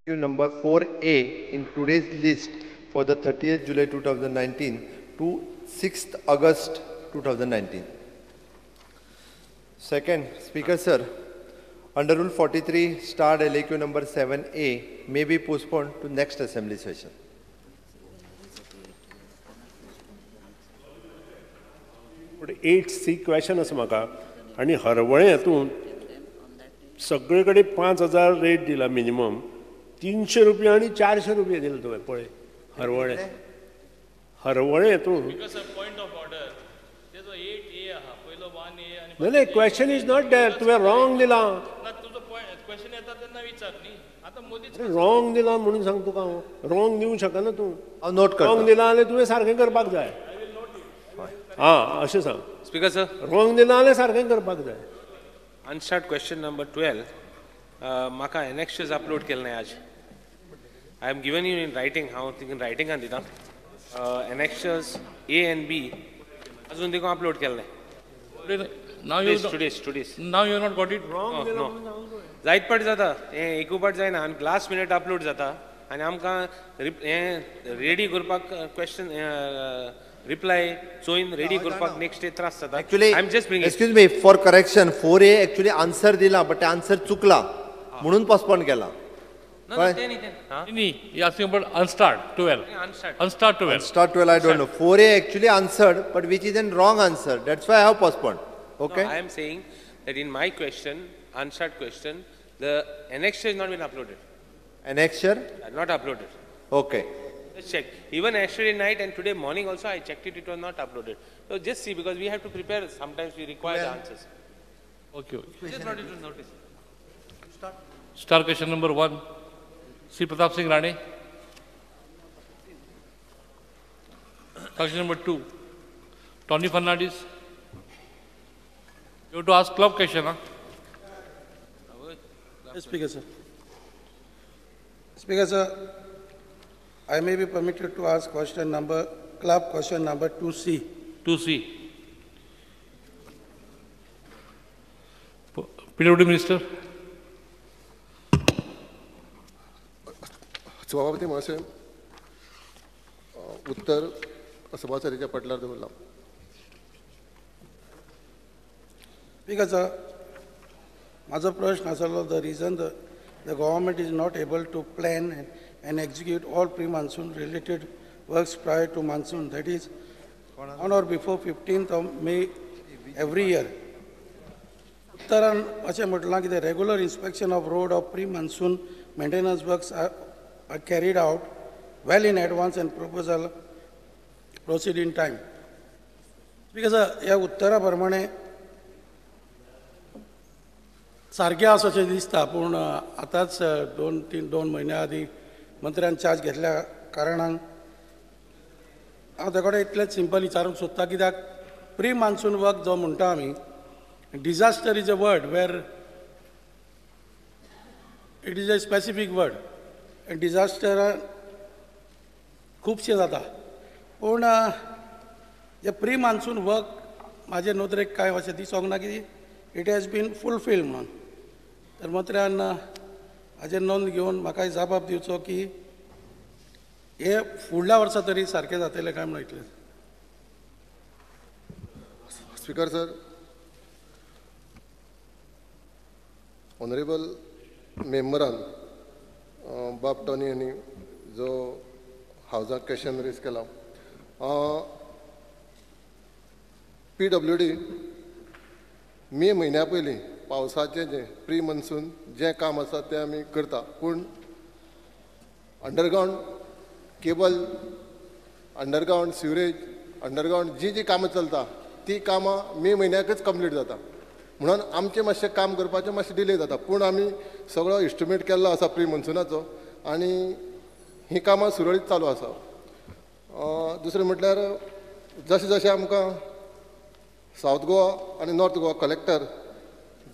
Number 4A in today's list for the 30th July 2019 to 6th August 2019. Second, Speaker sir, under Rule 43, starred LAQ number 7A may be postponed to next assembly session. 8C question आसा म्हाका आनी हरवळें हातूंत सगळे कडेन 5000 rate दिला minimum 300 रुपया आनी 400 रुपया दिले तुवें पळय हरवळें हरवळें हातूंत. पॉयंट ऑफ ऑर्डर तेजो 8A आहा पयलो 1A आनी नाही क्वेश्चन is not there तुवें रॉंग दिला. ना तुजो क्वेश्चन येता तेन्ना विचार न्ही आतां मोदीच रॉंग दिला म्हणून सांग तुका हांव रॉंग दिवंक शकना तूं. हांव नोट करता. रॉंग दिला जाल्यार तुवें सारकें करपाक जाय. हां अशें सांग. स्पीकर सर रॉंग दिला जाल्यार सारकें करपाक जाय. अनस्टार्ट क्वेश्चन नंबर 12 म्हाका एनेक्शर्स अपलोड केले नाय आज. I am given you in writing हांव तुका रायटिंगान दिता. एनेक्शर्स ए एंड बी अजून देखून अपलोड केले नाय. Now you today's. Now you have not got it. Wrong. No. जायत पाट जाता हें एकू पाट जायना आनी लास्ट मिनट अपलोड जाता आनी आमकां हें रेडी करपाक क्वेश्चन रिप्लाय चोयन रेडी करपाक नेक्स्ट डे त्रास जाता. Actually I am just bringing excuse me for correction 4A actually answer दिला बट आन्सर चुकला म्हणून पोस्टपोन केला. न्ही he asking about unstarred 12. Unstarred 12. Unstarred 12 I don't know. 4A actually answered but which is an wrong answer that's why I have postponed. Okay. No, I am saying that in my question, unstarred question, the annexure has not been uploaded. Annexure? Not uploaded. Okay. Just check. Even yesterday night and today morning also I checked it, it was not uploaded. So just see, because we have to prepare, sometimes we require the answers. Okay. Okay. Just wanted to notice. Star question number 1. Sri Pratap Singh Rane. Question number 2. Tony Fernandes. You have to ask club question, huh? Yes, Speaker sir. Speaker sir, I may be permitted to ask question number, club question number 2C. 2C. PWD Minister. सभापती महोदय, उत्तर सभासरीच्या पटलार दवरलां. Speaker sir, म्हाजो प्रश्न आसलो the reason the government is not able to plan and execute all pre-monsoon related works prior to monsoon, that is on or before 15th of May every year. उत्तरान अशें म्हटलां की the regular inspection of road of pre-monsoon maintenance works are carried out well in advance and proposal proceed in time. Because ह्या उत्तरा प्रमाणे सारकें आसा अशें दिसता पूण आतांच 2-3 म्हयन्या आदीं मंत्र्यान चार्ज घेतल्या कारणान हांव ताका कडेन इतलेंच सिंपल विचारूंक सोदता कित्याक प्री मान्सून वर्क जो म्हणटा आमी disaster is a word where it is a specific word आनी डिजास्टरान खुबशें जाता पूण हें प्री मान्सून वर्क म्हाजे नदरेक कांय अशें दिसोंक ना की it has been fulfilled म्हणून. तर मंत्र्यान हाजेर नोंद घेवन म्हाका जाप दिवचो की हे फुडल्या वर्सा तरी सारकें जातलें काय म्हणून इतलें. स्पीकर सर, ऑनरेबल मेंबरान बाब टॉनी हांणी जो हावजाक क्वेश्चन रेज केला, PWD मे म्हयन्या पयलीं पावसाचें जें प्री मॉन्सून जें काम आसा तें आमी करता पूण underground cable, underground sewerage, underground जीं जीं कामां चलता ती कामां मे म्हयन्याकच कंप्लीट जाता म्हणून आमचें मातशें काम करपाचें मातशें डिले जाता पूण आमी सगळो इस्टिमेट केल्लो आसा प्री मॉन्सुनाचो आनी हीं कामां सुरळीत चालू आसा. दुसरें म्हटल्यार जशें जशें आमकां सावथ गोवा आनी नॉर्थ गोवा कलेक्टर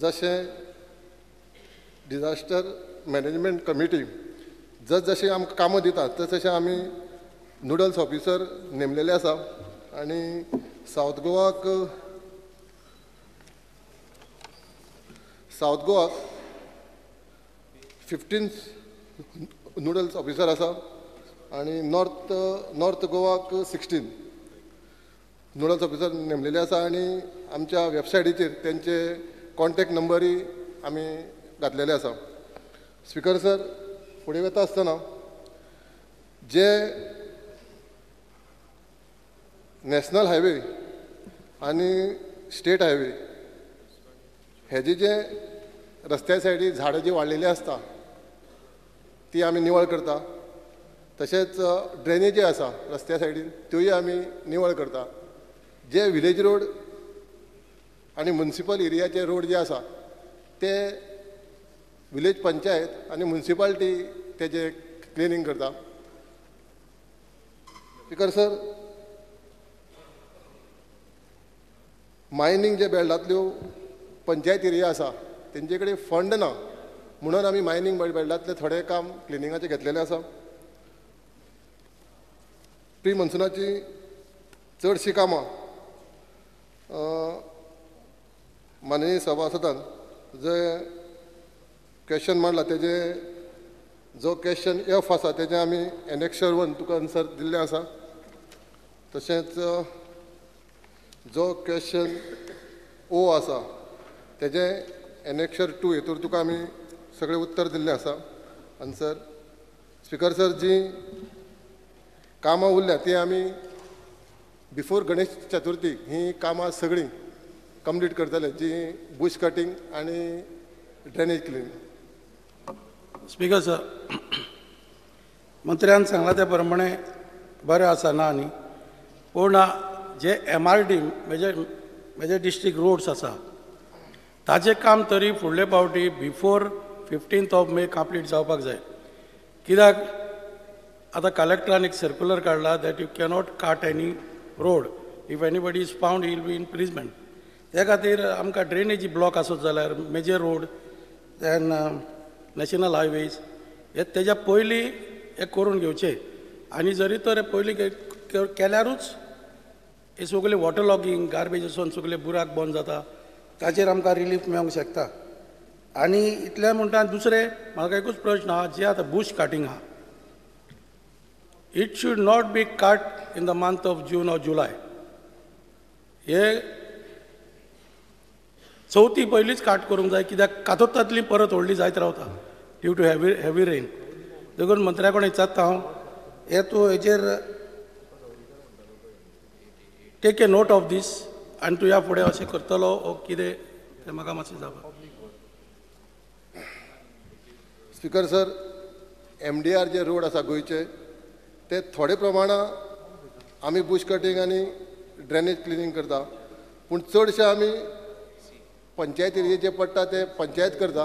जशें डिजास्टर मॅनेजमेंट कमिटी जस जशें आमकां कामां दिता तशें आमी नुडल्स ऑफिसर नेमलेले आसा आनी सावथ गोवाक 15 नोडल्स ऑफिसर आसा आनी नॉर्थ गोवाक 16 नोडल्स ऑफिसर नेमलेले आसा आनी आमच्या वेबसायटीचेर तेंचे कॉन्टॅक्ट नंबरूय आमी घातलेले आसा. स्पिकर सर, फुडें वता आसतना जे नॅशनल हायवे आनी स्टेट हायवे हेजे जे रस्त्या सायडी झाडां जी वाडलेली आसता ती आमी निवळ करता. तशेंच ड्रेनेजी आसा रस्त्या सायडीन त्योय आमी निवळ करता. जे विलेज रोड आनी मुन्सिपल एरियाचे रोड जे आसा ते विलेज पंचायत आनी मुन्सिपालिटी तेजे क्लिनींग करता. स्पिकर सर, मायनींग जे बेल्टांतल्यो पंचायत एरिया आसा तेंचे कडेन फंड ना म्हणून आमी मायनींग बेल्टांतले थोडे काम क्लिनिंगाचे घेतलेले आसा. प्री मॉन्सुनाची चडशीं कामां माननीय सभासदान जे क्वेश्चन मांडला तेजे जो क्वेश्चन एफ आसा तेजें आमी एनेक्शर 1 तुका आन्सर दिल्लें आसा. तशेंच जो क्वेश्चन ओ आसा तेजें एनेक्शर 2 हेतूर तुका आमी सगळें उत्तर दिल्लें आसा आन्सर. स्पिकर सर, जी कामां उरल्या ती आमी बिफोर गणेश चतुर्थी ही कामां सगळीं कंप्लीट करतले, जी बुश कटींग आनी ड्रेनेज क्लिनींग. स्पिकर सर, मंत्र्यान सांगलां त्या प्रमाणे बरें आसा ना न्ही, पूण जे MRD major district roads आसा ताजें काम तरी फुडले पावटी before 15th of May complete जावपाक जाय. कित्याक आतां कलेक्टरान एक सर्कुलर काडला that you cannot cut any road, if anybody is found he will be imprisonment. त्या खातीर आमकां ड्रेनेजी ब्लॉक आसत जाल्यार major road then national highways हे तेज्या पयलीं हे करून घेवचें आनी जरी तर पयलीं केल्यारूच हे सगळे वॉटर लॉगिंग गार्बेज वचून सगळे बुराक बंद जाता, ताचेर आमकां रिलीफ मेळोंक शकता. आनी इतलें म्हणटा दुसरें म्हाका एकूच प्रश्न आहा, जे आतां बूश कटिंग आहा, it should not be cut in the month of June or July. हे चवथी पयलींच काट करूंक जाय, कित्याक कातोतांतली परत व्हडली जायत रावता due to heavy rain. देखून मंत्र्या कडेन विचारता हांव, हे तूं हेजेर take a note of this आनी तूं ह्या फुडें अशें करतलो ओ कितें तें म्हाका मातशें जाप. स्पिकर सर, MDR जे रोड आसा गोंयचे ते थोडे प्रमाणां आमी बुश कटींग आनी ड्रेनेज क्लिनींग करता, पूण चडशे आमी पंचायत एरिये जे पडटा ते पंचायत करता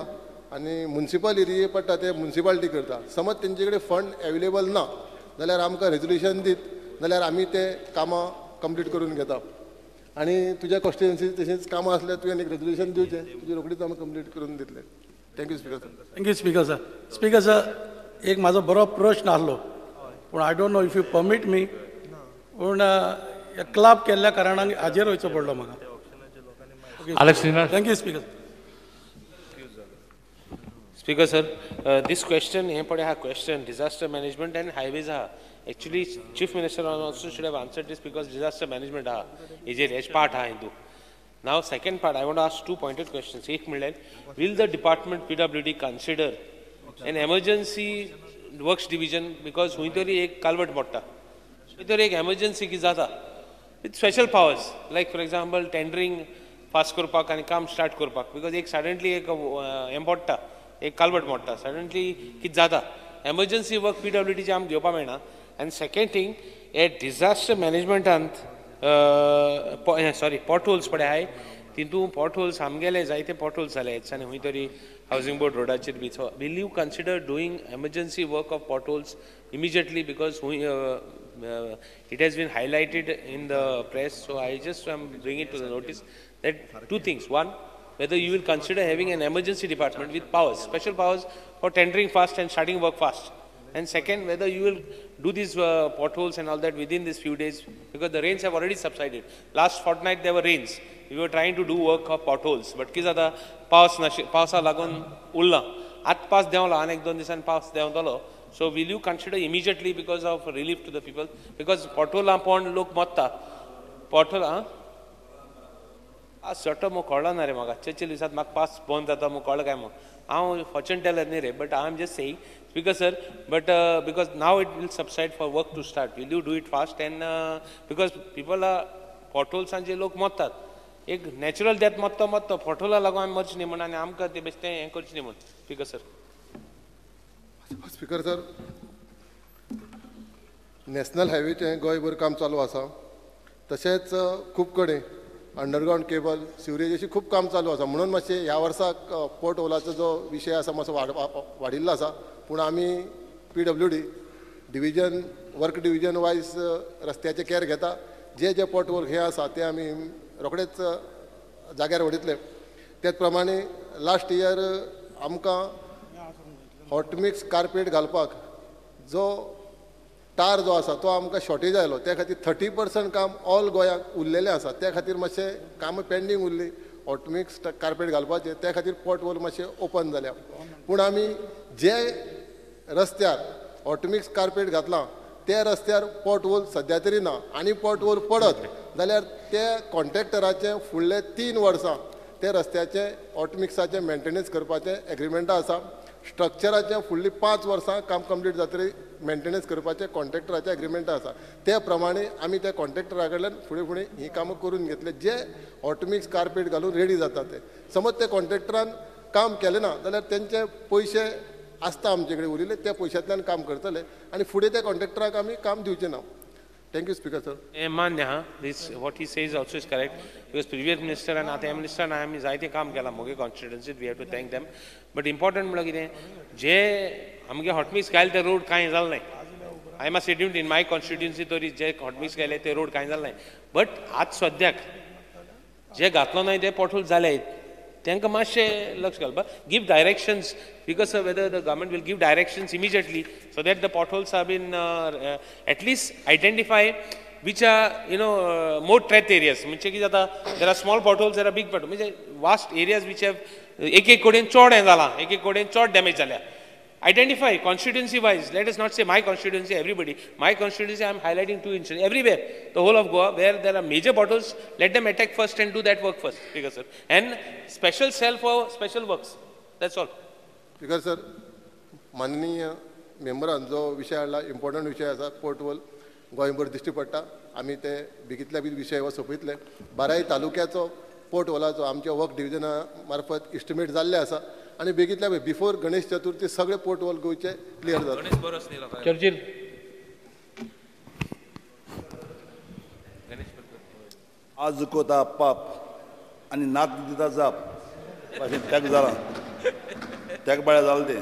आनी मुन्सिपल एरिये पडटा ते मुन्सिपालिटी करता. समज तेंचे कडेन फंड एवेलेबल ना जाल्यार आमकां रेजोल्युशन दीत जाल्यार आमी ते कामां कंप्लीट करून घेता. आनी तुज्या कॉन्स्टिट्युएन्सी तशेंच कामां आसल्यार तुवें एक रेजोल्युशन दिवचें, तुजें रोखडीच आमी कंप्लीट करून दितले. Thank you speaker sir. Thank you speaker sir. Speaker sir, एक म्हाजो बरो प्रश्न आसलो, पूण I don't know if you permit me, पूण क्लब केल्ल्या कारणान हाजेर वयचो पडलो म्हाका. Thank you speaker. Speaker sir, this question हे पळय हा question disaster management and highways आहा. Actually chief minister also should have answered this because disaster management आहा हेजेर हेच पार्ट आहा Hindu. Now second part I want to ask two pointed questions. एक म्हणल्यार will the department PWD consider an emergency works division, because खंय तरी एक कालवट मोडटा, खंय तरी एक एमर्जन्सी कितें जाता with special powers, like for example tendering fast करपाक आनी काम स्टार्ट करपाक, because एक सडनली एक हें मोडटा, एक कालवट मोडटा, सडनली कितें जाता, एमर्जन्सी वर्क PWDचे आमकां घेवपाक मेळना. आनी सेकेंड थींग हे डिझास्टर मॅनेजमेंटांत सॉरी पॉटहोल्स पळय आहाय तितून पॉटहोल्स आमगेले जायते पॉटहोल्स जाले आनी खंय तरी हावजींग बोर्ड रोडाचेर बी. So will you consider doing emergency work of potholes immediately, because खंय it has been highlighted in the press, so I just am bring it to the notice that two things. One, whether you will consider having an emergency department with powers, special powers for tendering fast and starting work fast. And second, whether you will do these potholes and all that within these few days, because the rains have already subsided. Last fortnight there were rains. We were trying to do work of potholes, but कितें जाता पावस नाशि पावसा लागून उरला. आतां पावस देंवला आनी एक दोन दिसांनी पावस देंवतलो So will you consider immediately because of relief to the people? Because पोटोला पोंड लोक मरता पोटोला सटो मग कळना ना रे म्हाका चर्चिल दिसात म्हाका पास बंद जाता मग कळ्ळो काय मग हांव फॉर्च्यून टेलर न्ही रे but I am just saying speaker sir but because now it will subside for work to start will you do it fast and because people are पोटोल्सांचे लोक मरतात एक नॅचरल डेथ मरतो मरतो पोटोला लागून आमी मरचें न्ही म्हण आनी आमकां तें बेश्टें हें करचें न्ही म्हण speaker sir. Speaker sir, national हायवेचें गोंयभर काम चालू आसा, तशेंच खूब कडेन अंडरग्रावंड केबल सिवरेज अशी खूब काम चालू आसा. म्हणून मातशें ह्या वर्साक पोर्ट होलाचो जो विशय आसा मातसो वाडिल्लो आसा. पूण आमी PWD division work division wise रस्त्याचें केअर घेता. जे जे पोर्ट होल हे आसा ते आमी रोखडेच जाग्यार वडयतले. तेच प्रमाणे लास्ट इयर आमकां हॉटमिक्स कार्पेट घालपाक जो टार जो आसा तो आमकां शॉर्टेज आयलो. त्या खातीर 30% काम ऑल गोंयाक उरलेलें आसा. त्या खातीर मातशें कामां पेंडींग उरली हॉटमिक्स कार्पेट घालपाचें. त्या खातीर पोर्ट होल मातशें ओपन जाल्या. पूण आमी जे रस्त्यार हॉटमिक्स कार्पेट घातलां त्या रस्त्यार पोर्ट होल सद्या तरी ना आनी पोर्ट होल पडत जाल्यार ते कॉन्ट्रॅक्टराचें फुडले 3 वर्सां ते रस्त्याचें हॉटमिक्साचें मेंटेनन्स करपाचें एग्रीमेंटां आसा. स्ट्रक्चराचें फुडलीं 5 वर्सां काम कंप्लीट जातरी मेंटेनन्स करपाचें कॉन्ट्रॅक्टराचें एग्रीमेंटां आसा. त्या प्रमाणे आमी त्या कॉन्ट्रॅक्टरा कडल्यान फुडें फुडें हीं कामां करून घेतले. जे हॉटमिक्स कार्पेट घालून रेडी जाता ते समज ते कॉन्ट्रॅक्टरान काम केलें ना जाल्यार तेंचे पयशे आसता आमचे कडेन उरिल्ले त्या पयशांतल्यान काम करतले आनी फुडें त्या कॉन्ट्रॅक्टराक आमी काम दिवचें ना. Thank you speaker sir. हें मान्य आहा. This what he says also is correct because previous minister आनी आतां मिनिस्टरान आमी जायतें काम केलां म्हगे कॉन्स्टिट्युएन्सीत we have to thank them. But important म्हणल्यार कितें जे आमगे हॉटमिक्स घायले ते रोड कांय जालें ना. I must admit in my constituency तरी जे हॉटमिक्स घायले ते रोड कांय जालें ना. बट आज सद्याक जे घातलो ना ते पोटहोल जाले तांकां मातशें लक्ष घालपाक give directions because whether the government will give directions immediately so that the potholes are been at least identify which are you know more threat areas. म्हणजे कितें जाता there are small potholes there are big pothole म्हणजे vast areas which have एक एक कडेन चड हें जालां एक एक कडेन चड डॅमेज जाल्या. Identify constituency wise. Let us not say my constituency, everybody. My constituency, I am highlighting 2 instances. Everywhere, the whole of Goa, where there are major bottles, let them attack first and do that work first. Because sir, and special cell for special works. That's all. Because sir, माननीय मेंबरान जो विशय हाडला important विशय आसा port hole गोंयभर दिश्टी पडटा. आमी ते बेगीतल्या बेगीन विशय हो सोंपयतले. 12 तालुक्याचो पोर्ट होलाचो आमच्या वर्क डिविजना मार्फत इस्टिमेट जाल्ले आसा आनी बेगीतल्या बेगीन बिफोर गणेश चतुर्थी सगळे पोर्ट होल गोंयचे क्लियर जाता. चर्चिल आज कोता पाप आनी नाक दिता जाप भाशेन ताका जालां ताका बाळ्या जालें तें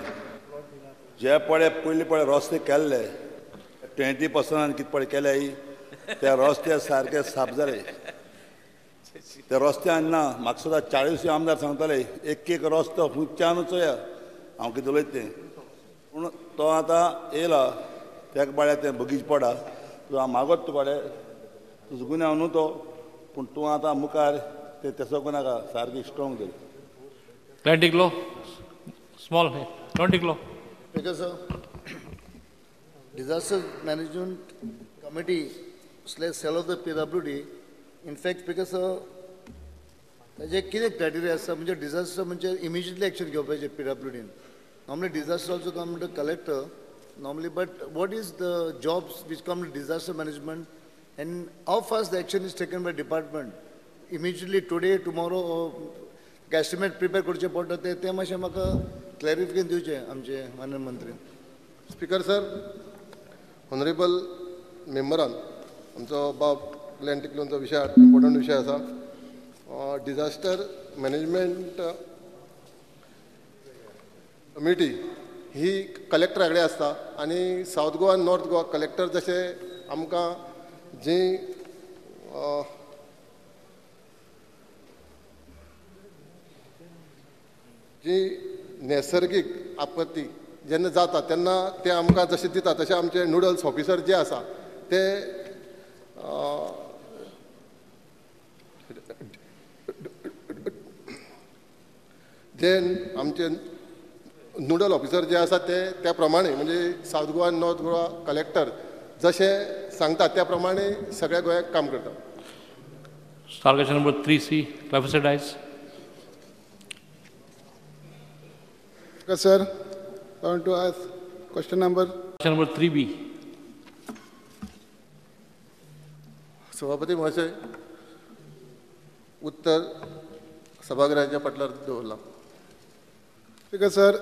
जे पळे पयलीं पळे रस्ते केल्ले 20% कितें पळय केले त्या रस्ते सारके साफ जाले. त्या रस्त्यान ना म्हाका सुद्दां 40 आमदार सांगताले एक एक रस्तो खंयच्यान चोया हांव कितें उलयता तें. पूण तो आतां येयला ताका बाळ्या तें बगीच पडा तूं हांव मागत तुका बाळे तुजो गुन्यांव न्हू तो पूण तूं आतां मुखार तें तेसो नाका सारकी स्ट्रोंग धर. Glenn small Glenn. Speaker sir, disaster management committee / cell of the PWD. In fact speaker sir, ताजे कितें क्रायटेरिया आसा म्हणजे डिजास्टर म्हणजे इमिजिएटली एक्शन घेवपाचें PWDन. Normally disaster also come to collector normally, but what is the jobs which come to disaster management and how fast the action is taken by department immediately today tomorrow estimate prepare करचें पडटा तें तें मातशें म्हाका clarification दिवचें आमचे माननीय मंत्री. स्पीकर सर, ऑनरेबल मेंबरान आमचो बाब ग्लॅन टिकलोनचो विशय इम्पॉर्टंट विशय आसा. डिजास्टर मॅनेजमेंट कमिटी ही कलेक्टरा कडेन आसता आनी south Goa north Goa collector जशे आमकां जी जी नैसर्गीक आपत्ती जेन्ना जाता तेन्ना ते आमकां जशें दिता तशें आमचे नुडल्स ऑफिसर जे आसा ते जे आमचे नोडल ऑफिसर जे आसा ते त्या प्रमाणे म्हणजे south Goa north Goa collector जशे सांगता त्या प्रमाणे सगळ्या गोंयाक काम करता. Star question number 3C, Professor Dias. Sir, I want to ask question number 3B. सभापती महोदय, उत्तर सभागृहाच्या पटलार दवरला. स्पीकर सर,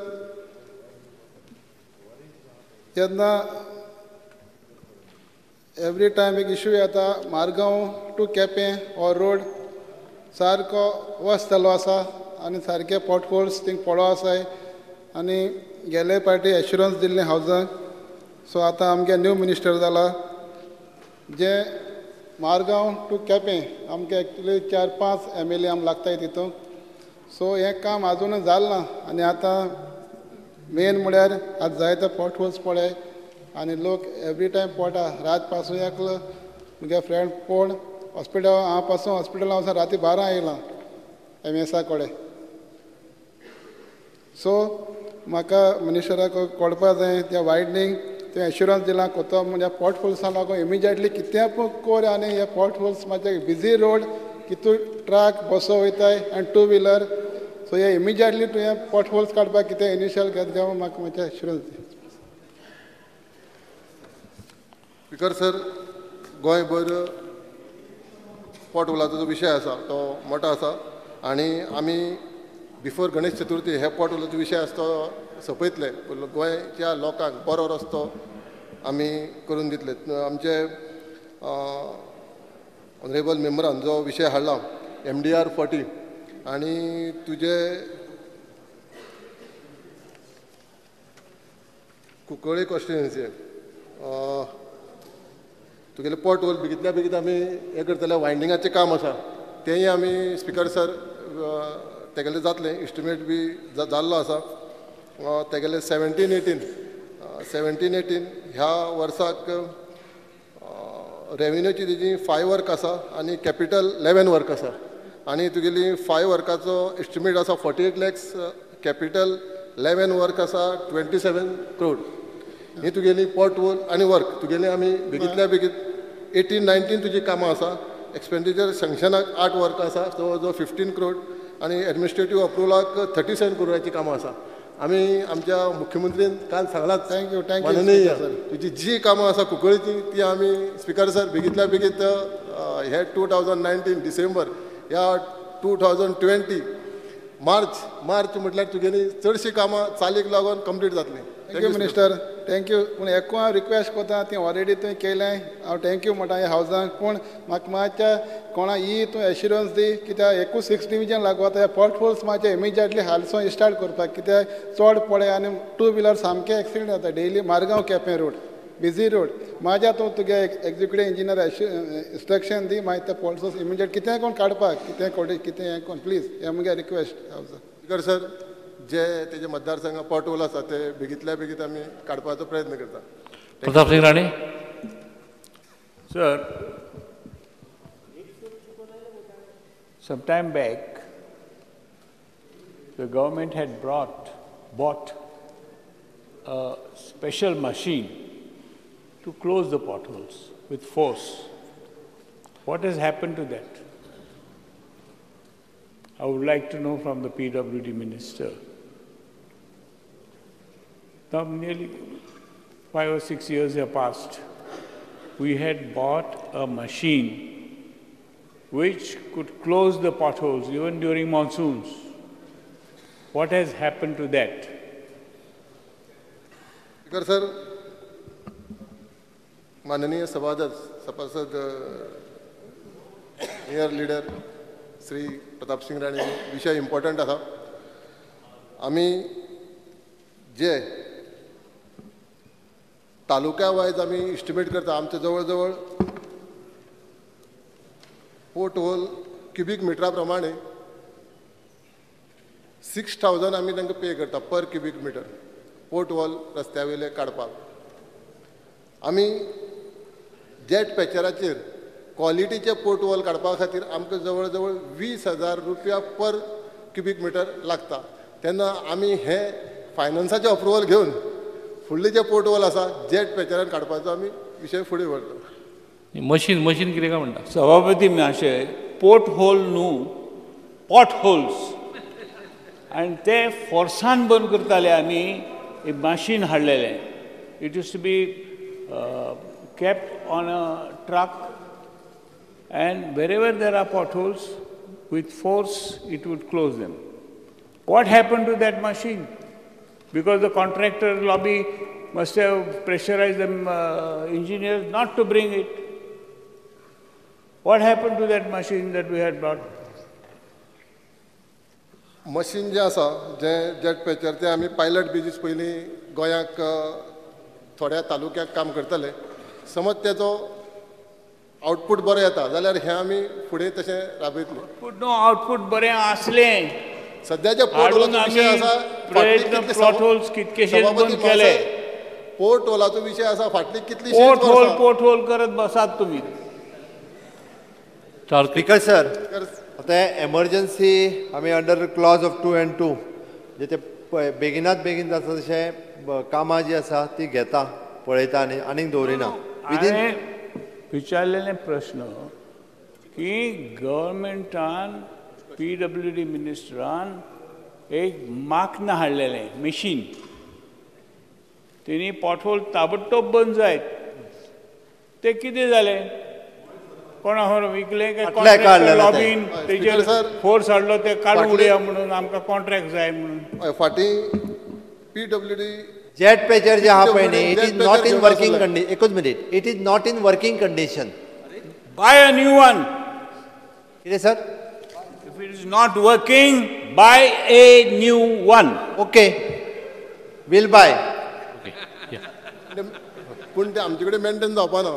जेन्ना एवरी टायम एक इशू येता मारगांव टू केपें हो रोड सारको वस्त जाल्लो आसा आनी सारके पोट होल्स थिंग पडो आसाय आनी गेले पार्टी एश्युरन्स दिल्लें हावजाक. सो आतां आमगे न्यू मिनिस्टर जाला जे मारगांव टू केपें आमकां एक्चुली 4-5 MLA आम लागताय तितूंत. सो हें काम आजून जालें ना आनी आतां मेन म्हळ्यार आतां जायते पोट होल्स पळय आनी लोक एवरी टायम पोटा रात पासून एकलो म्हगे फ्रेंड कोण हॉस्पिटल हांव पासून हॉस्पिटलां वचून राती 12 येयलां एम एसा कडेन. सो म्हाका मिनिस्टराक कळपा जाय त्या वायडनींग तें एश्युरन्स दिलां कोतो म्हणजे पोट होल्सां लागून इमिजिएटली कितें पूण कोर आनी हे पोट होल्स मातशे बिजी रोड कितू ट्रक बसो वयताय आनी टू व्हिलर. सो हे इमिजिएटली तुवें पोट होल्स काडपाक कितें इनिशियल घेत घेवन म्हाका मातशें एश्युरन्स दी. स्पीकर सर, गोंयभर पोट होलाचो जो विशय आसा तो मोठो आसा आनी आमी बिफोर गणेश चतुर्थी हे पोट होलाचो विशय आसा तो सोंपयतले. गोंयच्या लोकांक बरो रस्तो आमी करून दितले. आमचे ऑनरेबल मेंबरान जो विशय हाडला MDR 40 आनी तुजे कुंकळ्ळे कॉन्स्टिट्युएन्सी तुगेले पोट होल बेगीतल्या बेगीत आमी हें करतले. वायंडिंगाचें काम आसा तेंय आमी स्पीकर सर तेगेलें जातलें. इस्टिमेट बी जाल्लो आसा तेगेले 17-18 ह्या वर्साक रेवेन्यूची तेजी 5 वर्क आसा आनी कॅपिटल 11 वर्क आसा आनी तुगेली 5 वर्काचो इस्टिमेट आसा 48 लॅक्स, कॅपिटल 11 वर्क आसा 27 करोड. ही तुगेली पोट होल आनी वर्क तुगेली आमी बेगीतल्या बेगीत 18-19 तुजी कामां आसा. एक्सपेंडिचर सँक्शनाक 8 वर्क आसा जवळ जवळ 15 करोड आनी एडमिनिस्ट्रेटीव अप्रुवलाक 37 करोडाची कामां आसा. आमी आमच्या मुख्यमंत्रीन काल सांगलाच, thank you thank you माननीय तुजी जी कामां आसा कुंकळीची ती आमी स्पीकर सर बेगीतल्या बेगीत हे 2019 डिसेंबर ह्या 2020 मार्च म्हटल्यार तुगेली चडशीं कामां चालीक लागून कंप्लीट जातली. Thank you minister, thank you. पूण एकू हांव रिक्वेस्ट करता, ती ऑलरेडी तुवें केलें, हांव thank you म्हणटा ह्या हावजांक. पूण म्हाका मातशें कोणा ही तूं एश्युरन्स दी कित्याक एकूच 6 डिविजन लागू आतां ह्या पोट होल्स मातशें इमिजिएटली हालसून स्टार्ट करपाक कित्याक चड पळय आनी टू व्हिलर सामकें एक्सिडंट जाता daily. Margao Quepem road busy road. म्हाज्या तूं तुगे एक्जिक्युटीव इंजिनियर इन्स्ट्रक्शन दी मागीर ते पोट होल्स इमिजिएट कितेंय कोण काडपाक कितें कोण कितें हें कोण प्लीज हें मुगे रिक्वेस्ट हावजा. स्पीकर सर, जे तेजे मतदारसंघ पोट होल आसा ते बेगीतल्या बेगीत आमी काडपाचो प्रयत्न करता. Pratap Singh Rane. Sir, some time back the government had bought a special machine to close the potholes with force. What has happened to that? I would like to know from the PWD minister. Now nearly 5 or 6 years have passed. We had bought a machine which could close the potholes even during monsoons. What has happened to that? Speaker sir, माननीय सभासद mayor leader Shri Pratap Singh Rane, विशय important आसा. आमी जे तालुक्या wise आमी estimate करता, आमचे जवळ जवळ पोर्ट होल क्युबीक मिटरा प्रमाणे 6,000 आमी तांकां पे करता पर क्युबीक मिटर पोर्ट होल रस्त्या वयले काडपाक. आमी जेट पॅचराचेर क्वॉलिटीचे पोर्ट होल काडपा खातीर आमकां जवळ जवळ 20,000 रुपया पर क्युबीक मिटर लागता. तेन्ना आमी हे फायनान्साचें अप्रुवल घेवन फुडले जे पोर्ट होल आसा जेट पॅचरान काडपाचो आमी विशय फुडें व्हरता. मशीन मशीन कितें काय म्हणटा सभापती मातशें पोर्ट होल न्हू पॉट होल्स आनी ते फोर्सान बंद करताले आमी एक मशीन हाडलेलें. It use to be kept on a truck and wherever there are potholes with force it would close them. What happened to that machine? Because the contractor lobby must have pressurized them engineers not to bring it. What happened to that machine that we had brought? Machine जे आसा जें jet patcher तें आमी pilot basis पयलीं गोंयाक थोड्या तालुक्याक काम करतले. समज तेजो आउटपूट बरो येता जाल्यार हें आमी फुडें तशें राबयतले. आउटपूट नो आउटपूट बरें आसलें सद्याचे पोर्ट होलाचो विशय आसा प्रयत्न होल्स कितकेशेच बंद केले. पोर्ट होलाचो विशय आसा फाटली कितली पोर्ट होल करत बसात तुमी. स्पीकर सर आतां एमर्जन्सी आमी under clause of 2 and 2 जे ते बेगिनात बेगीन जाता तशें कामां जी आसा ती घेता पळयता आनी आनीक दवरिना. विदीन विचारलेले प्रश्न की गव्हर्मेंटान PWD मिनिस्टरान एक माक्न हाडलेलें मशीन तेणी पोटहोल ताबडतोब बंद जायत ते कितें जालें? कोणा खबर विकलें काय कॉन्ट्रॅक्टर लॉबीन तेजेर फोर्स हाडलो ते काडून उडया म्हणून आमकां कॉन्ट्रॅक्ट जाय म्हणून. फाटीं PWD jet पॅचर जे आहा पळय न्ही it is not in working condition. एकूच minute. It is not in working condition. Buy a new one. कितें sir? If it is not working, buy a new one. Okay, we'll buy. Okay. Yeah. पूण ते आमचे कडेन maintain जावपा ना.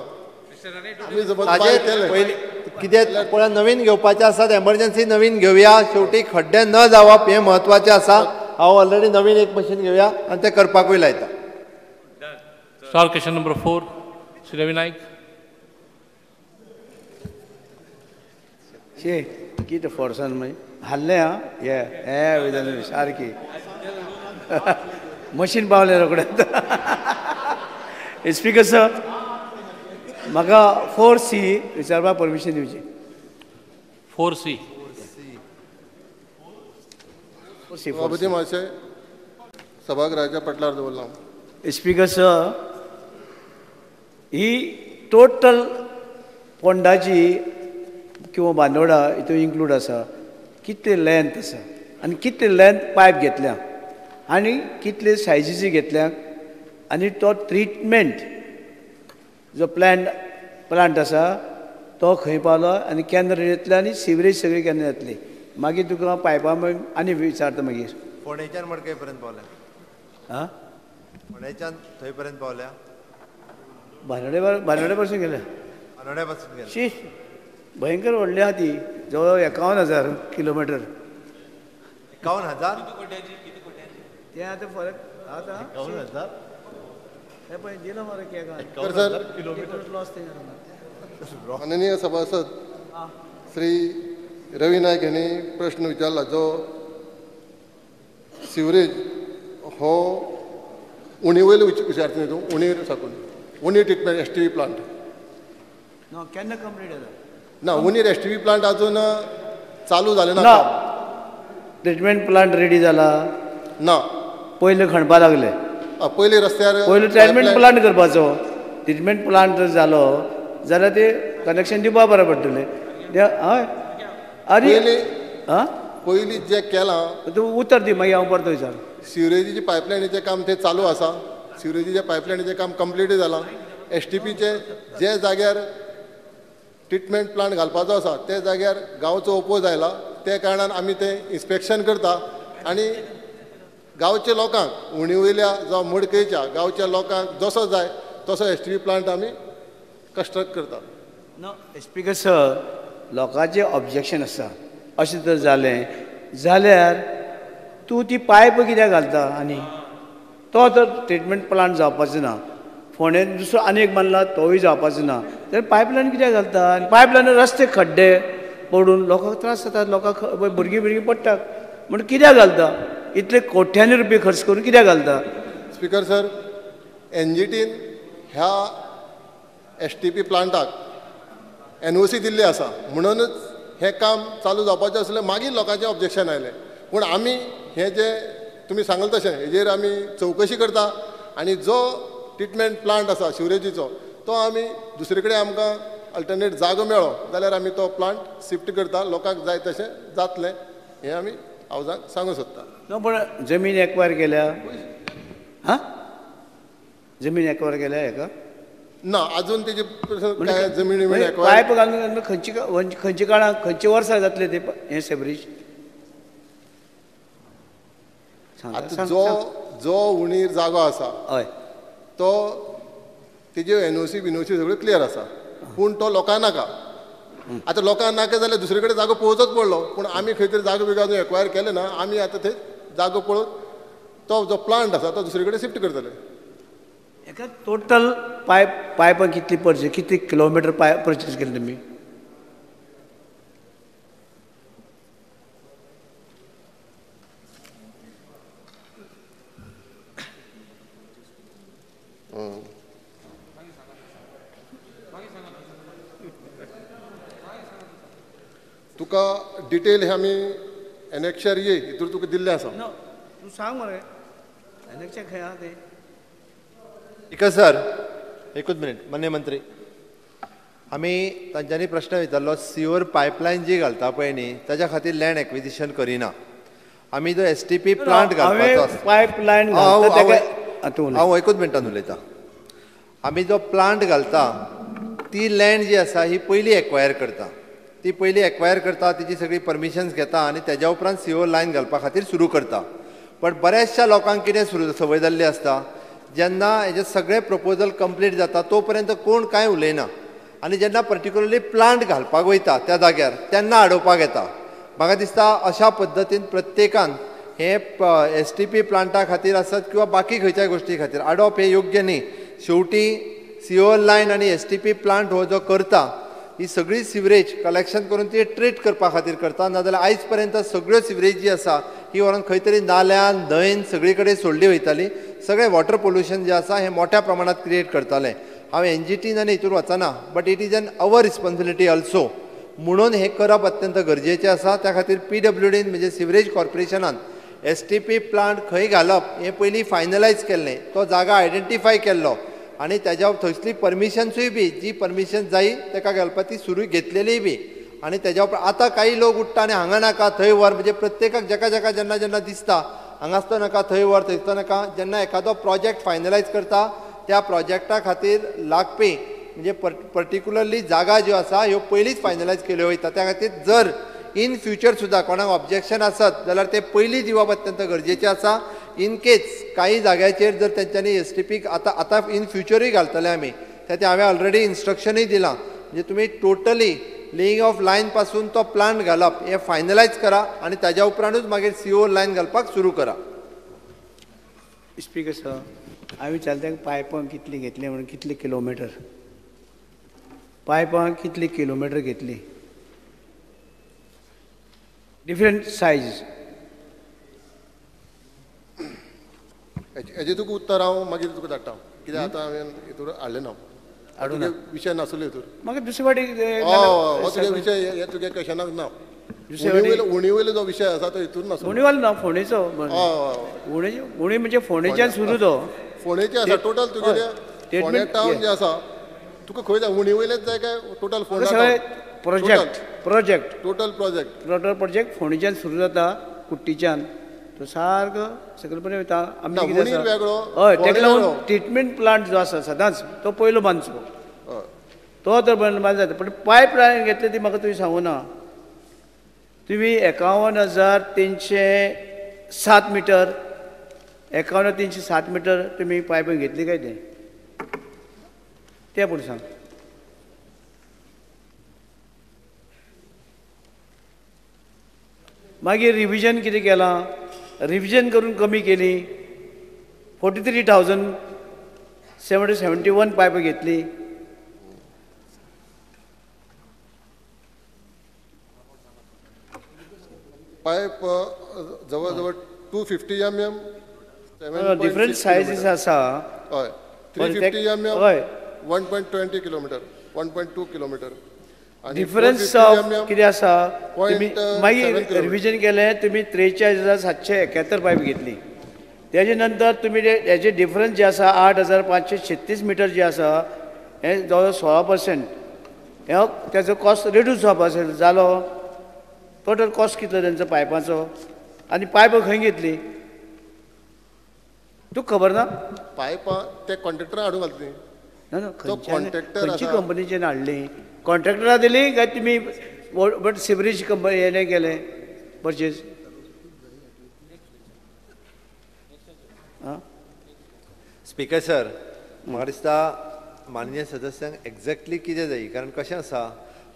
कितें पळय नवीन घेवपाचें आसा एमर्जन्सी नवीन घेवया. शेवटी खड्डे न जावप हें म्हत्वाचें आसा. हांव ऑलरेडी नवीन एक मशीन घेवया आनी तें करपाकूय लायता. Star question number 4 Shri Ravi Naik. शे कितें फोर्सान मागीर हाडलें आं हे हे वयल्यान सारकी मशीन पावलें रोखडें. स्पीकर सर म्हाका 4C विचारपाक परमिशन दिवची. 4C. सभापती महाशय सभागृहाच्या पटलार दवरला. स्पीकर सर ही टोटल फोंडाची किंवा बांदोडा हितून इन्क्लूड आसा कितले लेंथ आसा आनी कितले लेंथ पायप घेतल्या आनी कितले सायजीची घेतल्या आनी तो ट्रिटमेंट जो प्लांट आसा तो खंय पावलो आनी केन्ना येतले आनी सिवरेज सगळी केन्ना येतली मागीर तुका पायपा आनी विचारता मागीर. फोंडेच्यान मडकय पर्यंत पावल्या. आं फोंडेच्यान थंय पर्यंत पावल्या. बांदोडे बांदोडे पासून गेल्या. बांदोड्या पासून गेल्या. शी भयंकर व्हडली आहा ती जवळ जवळ 51,000 किलोमिटर. 51,000 तें आतां फरक आतां 51,000 हें पळय दिला मरे केकान किलोमिटर लॉस तें. माननीय सभासद श्री रवी नायक यांनी प्रश्न विचारला जो सिवरेज हो उणी वयलो विचारता न्ही तूं उणीर साकून उणी ट्रिटमेंट STP plant ना केन्ना कंप्लीट जाता? ना उणीर STP plant अजून चालू जालें ना. ट्रिटमेंट प्लांट रेडी जाला ना. पयले खणपा लागले पयले रस्त्यार पयलो ट्रिटमेंट प्लांट करपाचो. ट्रिटमेंट प्लांट जर जालो जाल्यार ते कनेक्शन दिवपा बरें पडटलें. हय अरे आं पयलीं जें केलां तूं उतर दी मागीर हांव परतो विचार. सिवरेजीचे पायपलायनीचें काम थंय चालू आसा. सिवरेजीच्या पायपलायनीचें काम कंप्लीट जालां. STPचे जे जाग्यार ट्रिटमेंट प्लांट घालपाचो आसा त्या जाग्यार गांवचो ओपोज आयला त्या कारणान आमी तें इन्स्पेक्शन करता आनी गांवच्या लोकांक उणी वयल्या जावं मडकयच्या गांवच्या लोकांक जसो जाय तसो STP plant आमी कन्स्ट्रक्ट करता. नो स्पीकर सर लोकांचें ऑब्जेक्शन आसा अशें जर जालें जाल्यार तूं ती पायप कित्याक घालता आनी तो तर ट्रिटमेंट प्लांट जावपाचो ना. फोंडें दुसरो आनी एक बांदला तोवूय जावपाचो ना जाल्यार पायपलायन कित्याक घालता? आनी पायपलायन रस्ते खड्डे पडून लोकांक त्रास जाता. लोकांक भुरगीं भुरगीं पडटात म्हण कित्याक घालता? इतले कोट्यांनी रुपये खर्च करून कित्याक घालता? स्पीकर सर, एनजीटीन ह्या एसटीपी प्लांटाक एनओसी दिल्ली आसा, म्हणूनच हें काम चालू जावपाचें आसलें. मागीर लोकांचें ऑब्जेक्शन आयलें, पूण आमी हें जें तुमी सांगलें तशें हेजेर आमी चवकशी करता आनी जो ट्रिटमेंट प्लांट आसा सिवरेजीचो तो आमी दुसरे कडेन आमकां अल्टरनेट जागो मेळ्ळो जाल्यार आमी तो प्लांट शिफ्ट करता. लोकांक जाय तशें जातलें हें आमी हावजाक सांगूंक सोदता. न्हू, पूण जमीन एक्वायर केल्या? हां, जमीन एक्वायर केल्या हेका? ना, अजून तेजी काय जमीन पायप घालून खंयची खंयच्या काळाक खंयच्या वर्सा जातले ते हें सेवरेज? आतां जो जो उणीर जागो आसा हय तो तेज्यो एनओसी बिनओसी सगळ्यो क्लियर आसा, पूण तो लोकांक नाका. आतां लोकांक नाका जाल्यार दुसरे कडेन जागो पळोवचोच पडलो, पूण आमी खंय तरी जागो बिगो अजून एक्वायर केले ना. आमी आतां थंय जागो पळोवन तो जो प्लांट आसा तो दुसरे कडेन शिफ्ट करतले. एका टोटल पायपां कितली परचेज, कितली किलोमिटर पायप परचेज केली तुमी? तुका डिटेल हे आमी एनेक्शर ये हितूर तुका दिल्लें आसा. तूं सांग मरे एनेक्शर खंय आहा तें? स्पीकर सर, एकूच मिनीट. माननीय मंत्री, आमी तांच्यांनी प्रश्न विचारलो, सिवर पायपलायन जी घालता पळय न्ही ताच्या खातीर लँड एक्विजिशन करिना. आमी जो एसटीपी प्लांट घालपाचो आसा पायपलायन, हांव एकूच मिनटान उलयता. आमी जो प्लांट घालता ती लँड जी आसा ही पयली एक्वायर करता, ती पयली एक्वायर करता, तिची सगळी परमिशन्स घेता आनी तेज्या उपरांत सिवर लायन घालपा खातीर सुरू करता. पण बऱ्याचशा लोकांक कितें सुरू संवय जाल्ली आसता, जेन्ना हेजे सगळे प्रपोजल कंप्लीट जाता तो पर्यंत कोण कांय उलयना आनी जेन्ना पर्टिक्युलरली प्लांट घालपाक वयता त्या जाग्यार तेन्ना आडोवपाक येता. म्हाका दिसता अशा पद्दतीन प्रत्येकान हे एसटीपी प्लांटा खातीर आसत किंवा बाकी खंयच्याय गोश्टी खातीर आडोवप हें योग्य न्ही. शेवटी सिवर लायन आनी एसटीपी प्लांट हो जो करता ही सगळी सिवरेज कलेक्शन करून ती ट्रीट करपा खातीर करता, नाजाल्यार आयज पर्यंत सगळ्यो सिवरेज जी आसा ही व्हरून खंय तरी नाल्यान न्हंयन सगळी कडेन सोडली वयताली. सगळें वॉटर पोल्युशन जें आसा हें मोठ्या प्रमाणांत क्रिएट करतालें. हांव एनजीटीन आनी हितून वचना, but it is an our responsibility also, म्हणून हें करप अत्यंत गरजेचें आसा. त्या खातीर पीडब्ल्यूडीन म्हणजे सिवरेज कॉर्पोरेशनान एसटीपी प्लांट खंय घालप हें पयलीं फायनलायज केल्लें, तो जागा आयडेंटिफाय केल्लो आनी तेज्या थंयसली परमिशन्सूय बी जी परमिशन जायी तेका घालपा ती सुरू घेतलेलीय बी. आनी तेज्या उपरांत आतां कांय लोक उठ्ठा आनी हांगा नाका थंय व्हर, म्हणजे प्रत्येकाक जेका जेका जेन्ना जेन्ना दिसता हांगासतो नाका थंय व्हर थंयसतो नाका. जेन्ना एखादो प्रोजेक्ट फायनलायज करता त्या प्रोजेक्टा खातीर लागपी म्हणजे पर्टिक्युलरली जागा ज्यो आसा ह्यो पयलींच फायनलायज केल्यो वयता. त्या खातीर जर इन फ्युचर सुद्दां कोणाक ऑब्जेक्शन आसत जाल्यार ते पयलीं दिवप अत्यंत गरजेचें आसा. इन केस कांय जाग्याचेर जर तेंच्यांनी एसटीपीक आतां आतां इन फ्युचरूय घालतले आमी, त्या हांवें ऑलरेडी इन्स्ट्रक्शनूय दिलां, म्हणजे तुमी टोटली लेईंग ऑफ लायन पासून तो प्लांट घालप हें फायनलायज करा आनी ताज्या उपरांतूच मागीर सीओ लायन घालपाक सुरू करा. स्पीकर सर, हांवें विचारलें पायपां कितलीं घेतली म्हणून, कितले किलोमिटर पायपां कितली किलोमिटर घेतली, डिफरंट सायज. हेजें तुका उत्तर हांव मागीर तुका धाडटा, कित्याक आतां हांवें हितूर हाडलें ना, हाडूं विशय नासलो हितूर. म्हाका दुसरे फावटी हो तुगे विशय हे तुगे क्वेशनाक ना, उणी वयलो जो विशय आसा तो हितूर नासलो. उणी वालो ना, फोंडेचो. उणी म्हणजे फोंडेच्यान सुरू तो फोंडेचे आसा टोटल तुगेले फोंडे टावन जे आसा तुका खंय जाय, उणी वयलेच जाय काय टोटल फोंडे project? Project total project total project फोंडेच्यान सुरू जाता, कुट्टीच्यान तो सारको सकयल पर्यंत वयता. आमी हय तेका लागून ट्रिटमेंट प्लांट जो आसा सदांच तो पयलो बांदचो, तो तर बांद जाता. पण पायप लायन घेतली ती म्हाका तुवें सांगू ना. तुमी 51,307 मिटर, 51,307 मिटर तुमी पायप घेतली काय तें तें पूण सांग. मागीर रिविजन कितें केलां, रिविजन करून कमी केली, 43,771 पायपां घेतली. पायप जवळ जवळ 250 mm different sizes आसा. हय, 350 mm 1.20 kilometre, 1.2 kilometre. Difference of कितें आसा, तुमी मागीर रिविजन केलें, तुमी 43,771 पायप घेतली. तेजे नंतर तुमी हेजे डिफरन्स जे आसा 8,536 मिटर जे आसा हें जवळ 16% हे तेजो कॉस्ट रिड्यूस जावपा जालो. टोटल कॉस्ट कितलो तेंचो पायपाचो आनी पायपां खंय घेतली तुका खबर ना? पायपां ते कॉन्ट्रॅक्टरान हाडून घातली. ना ना, खंयची कंपनीच्यान हाडली? कॉन्ट्रॅक्टरा दिली काय तुमी बट सिवरेज कंपनी हेणें केलें पर्चेज? स्पीकर सर, म्हाका दिसता माननीय सदस्यांक एक्झॅक्टली कितें जाय, कारण कशें आसा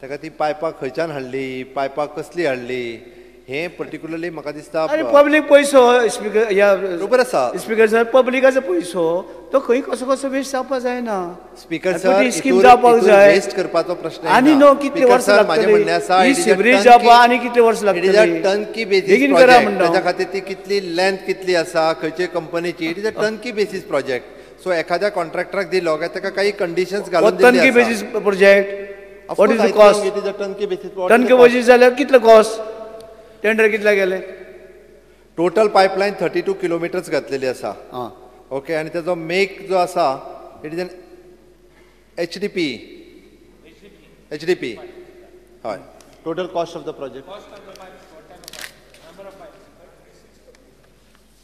ताका ती पायपां खंयच्यान हाडली, पायपां कसली हाडली हें पर्टिक्युलरली म्हाका दिसता. आनी पब्लीक पयसो स्पीकर ह्या बरोबर आसा स्पीकर सर, पब्लिकाचो पयसो तो खंय कसो कसो वेस्ट जावपाक जायना. स्पीकर सर, स्कीम जावपाक जाय, वेस्ट करपाचो प्रश्न आनी न्हू कितले वर्सां लागतली सिवरेज जावपाक आनी कितले वर्सां लागतली? टर्नकी बेसीस प्रोजेक्ट, ताच्या खातीर ती कितली लेंथ कितली आसा, खंयचे कंपनीची, it is a turnkey basis project. So एखाद्या कॉन्ट्रॅक्टराक दिलो काय ताका काही कंडिशन्स घालून दिल्ली turnkey basis project. What is the cost? It is a turnkey basis. Turnkey basis जाल्यार कितलो कॉस्ट? टेंडर कितले गेले? टोटल पायपलायन 32 किलोमिटर्स घातलेली आसा. ओके, आनी ताजो मेक जो आसा it is an HDP. HDP हय. Total cost of the project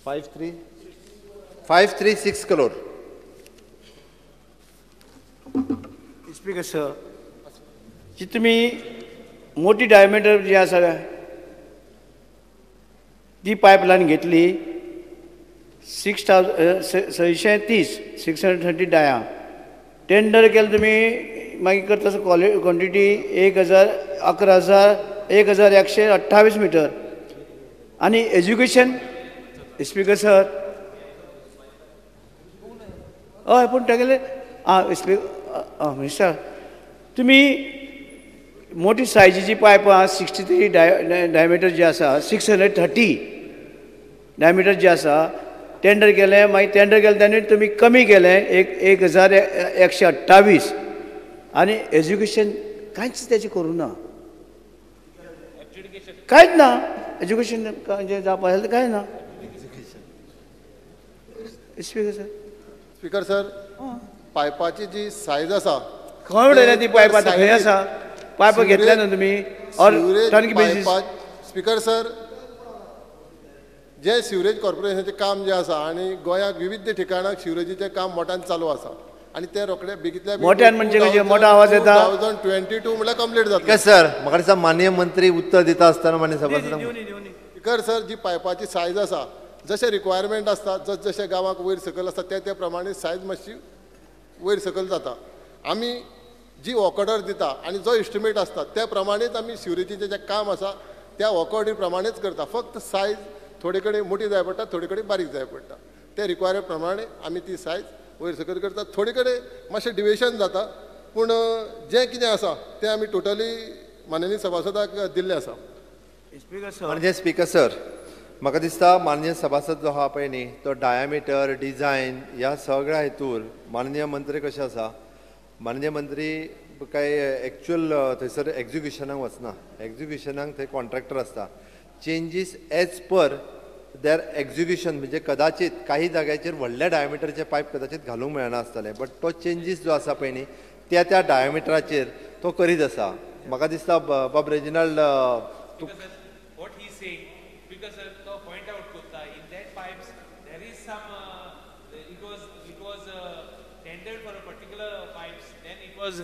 536 crore. Speaker sir, जी तुमी मोठी डायमिटर जी आसा ती पायपलायन घेतली 6,630 630 डाया. टेंडर केलें तुमी मागीर करता क्वॉन्टिटी 1,000 11,128 मिटर. आनी एज्युकेशन स्पीकर सर, हय पूण तेगेले आं मिनिस्टर तुमी मोठी सायजीची पायपां 63 डायमिटर जी आसा 630 डायमिटर जी आसा टेंडर केलें, मागीर टेंडर केलें तेन्ना तुमी कमी केलें 1,128. आनी एज्युकेशन कांयच तेजें करूं ना, कांयच ना. एज्युकेशन जें जावपा जाल्यार कांय ना. स्पीकर सर, स्पीकर सर, पायपाची जी सायज आसा खंय उडयल्या ती पायपां? खंय आसा पायपां घेतल्या न्हू तुमी? Or turnkey basis? Speaker sir, J sewerage कॉर्पोरेशनाचें काम जें आसा आनी गोंयाक विविध ठिकाणाक सिवरेजीचें काम मोट्यान चालू आसा आनी तें रोखडें बेगीतल्या मोट्यान म्हणजे कशें मोठो आवाज येता? 2022 म्हळ्यार कंप्लीट जातलें. सर, म्हाका दिसता माननीय मंत्री उत्तर दिता आसतना माननीय सभासदांक. स्पीकर सर, जी पायपाची सायज आसा जशें रिक्वायरमेंट आसता, जस जशें गांवाक वयर सकयल आसता त्या त्या प्रमाणे सायज मातशी वयर सकयल जाता. आमी जी वर्क ऑर्डर दिता आनी जो एस्टिमेट आसता त्या प्रमाणेच आमी सिवरेजीचें जें काम आसा त्या वर्क ऑर्डरी प्रमाणेच करता. फक्त सायज थोडे कडेन मोठी जाय पडटा, थोडे कडेन बारीक जाय पडटा. ते रिक्वायरमेंट प्रमाणे आमी ती सायज वयर सकयल करता. थोडे कडेन मातशें डिवेशन जाता, पूण जें कितें आसा तें आमी टोटली माननीय सभासदाक दिल्लें आसा. म्हणजे स्पीकर सर, म्हाका दिसता माननीय सभासद जो आहा पळय न्ही तो डायमिटर डिजायन ह्या सगळ्या हेतूर माननीय मंत्री कशें आसा, माननीय मंत्री काय एक्चुअल थंयसर एक्जिक्युशनाक वचना. एक्जिक्युशनाक थंय कॉन्ट्रॅक्टर आसता. Changes as per their execution, म्हणजे कदाचित काही जाग्याचेर व्हडल्या डायमिटरचे पायप कदाचित घालूंक मेळना आसतलें, बट तो चेंजीस जो आसा पळय न्ही त्या त्या डायमिटराचेर तो करीत आसा. म्हाका दिसता बाब Reginald, was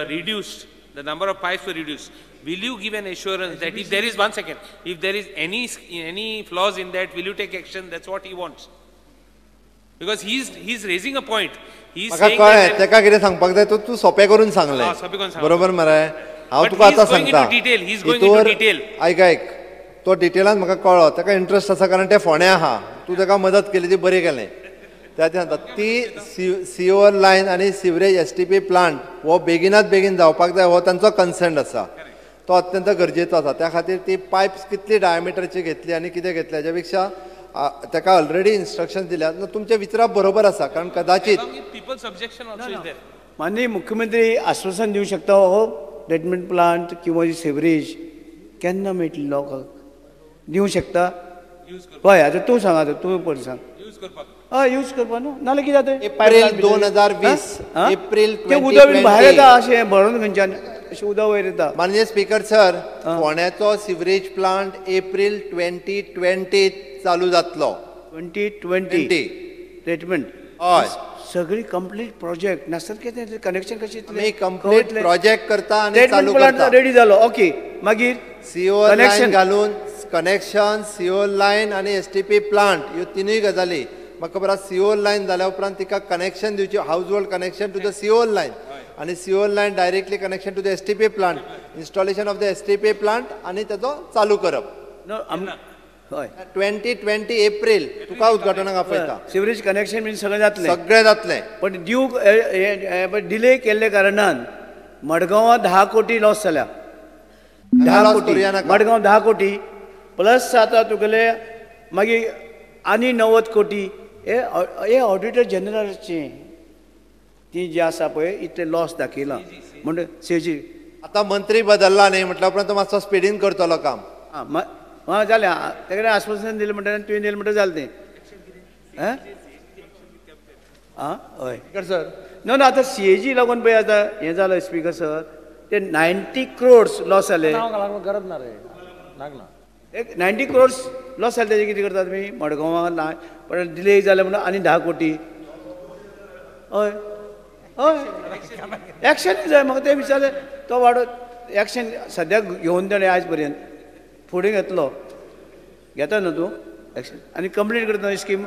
reduced, the number of pipes were reduced. Will you give an assurance that if there is, one second, if there is any flaws in that, will you take action? That's what he wants. Because he's raising a point. He's saying that तेका कितें सांगपाक जाय तो तूं सोंपें करून सांगलें, बरोबर मरे? हांव तुका आतां सांगता, आयक आयक, तो डिटेलान म्हाका कळ्ळो, ताका इंट्रस्ट आसा कारण ते फोंड्या आहा, तूं ताका मदत केली ती बरी केलें. त्या सांगता ती सिवर लायन आनी सिवरेज STP plant हो बेगिनात बेगीन जावपाक जाय हो तांचो कन्सर्न आसा, तो अत्यंत गरजेचो आसा. त्या खातीर ती पायप्स कितली डायमिटरची घेतली आनी कितें घेतली हाच्या पेक्षा ताका ऑलरेडी इन्स्ट्रक्शन दिल्या. तुमचें विचारप बरोबर आसा, कारण कदाचित माननीय मुख्यमंत्री आश्वासन दिवं शकता हो ट्रिटमेंट प्लांट किंवा सिवरेज केन्ना मेळटली लोकांक दिवं शकता? हय, आतां तूं सांग, आतां तूं पळय सांग. हय, यूज करपाक न्हू, नाल्यार कितें जाता? एप्रील 2020, एप्रील तें उदक बीन भायर येता अशें भरून खंयच्यान अशें उदक वयर येता. माननीय स्पीकर सर, फोंड्याचो सिवरेज प्लांट एप्रील 2020 चालू जातलो. 2020 ट्रिटमेंट. हय, सगळी कंप्लीट प्रोजेक्ट नासत कितें कनेक्शन कशें येतलें? कंप्लीट प्रोजेक्ट करता आनी चालू करता. रेडी जालो, ओके. मागीर सीओ लायन घालून कनेक्शन, सीओ लायन आनी एसटीपी प्लांट ह्यो तिनूय गजाली म्हाका खबर आसा. सीओ लायन जाल्या उपरांत तिका कनेक्शन दिवची, household connection to the CO line, आनी CO line directly connection to the STP plant, installation of the STP plant आनी ताचो चालू करप. हय, 2020 एप्रील तुका उद्घाटनाक आपयता. सिवरेज कनेक्शन बीन सगळें जातलें, सगळें जातलें. पण दिवंक डिले केल्ले कारणान मडगांवां 10 कोटी लॉस जाल्या. 10 कोटी मडगांव, 10 कोटी प्लस आतां तुगेले मागीर आनी 90 कोटी. हे ऑडिटर जनरलाचे ती जी आसा पळय इतले लॉस दाखयला म्हणटा सीएजी. आतां मंत्री बदलला न्ही म्हटल्या उपरांत तो मातसो स्पिडीन करतलो काम. आं आं, जालें, तेगेलें आश्वासन दिलें म्हणटा, तुवें दिलें म्हणटा जालें तें. आं हय सर, न्हू न्हू, आतां सीएजी लागून पळय आतां हें जालें स्पीकर सर, ते 90 क्रोड्स लॉस जाले. गरज ना रे, लागना. एक 90 क्रोड्स लॉस जाले, तेजें कितें करता तुमी? मडगांवां ना पण डिले जालें म्हणून आनी 10 कोटी. हय हय, एक्शन जाय म्हाका तें विचारलें. तो वाडो एक्शन सद्याक घेवन ताणें आयज पर्यंत फुडें घेतलो, घेता न्हू तूं एक्शन आनी कंप्लीट करता न्हू स्कीम.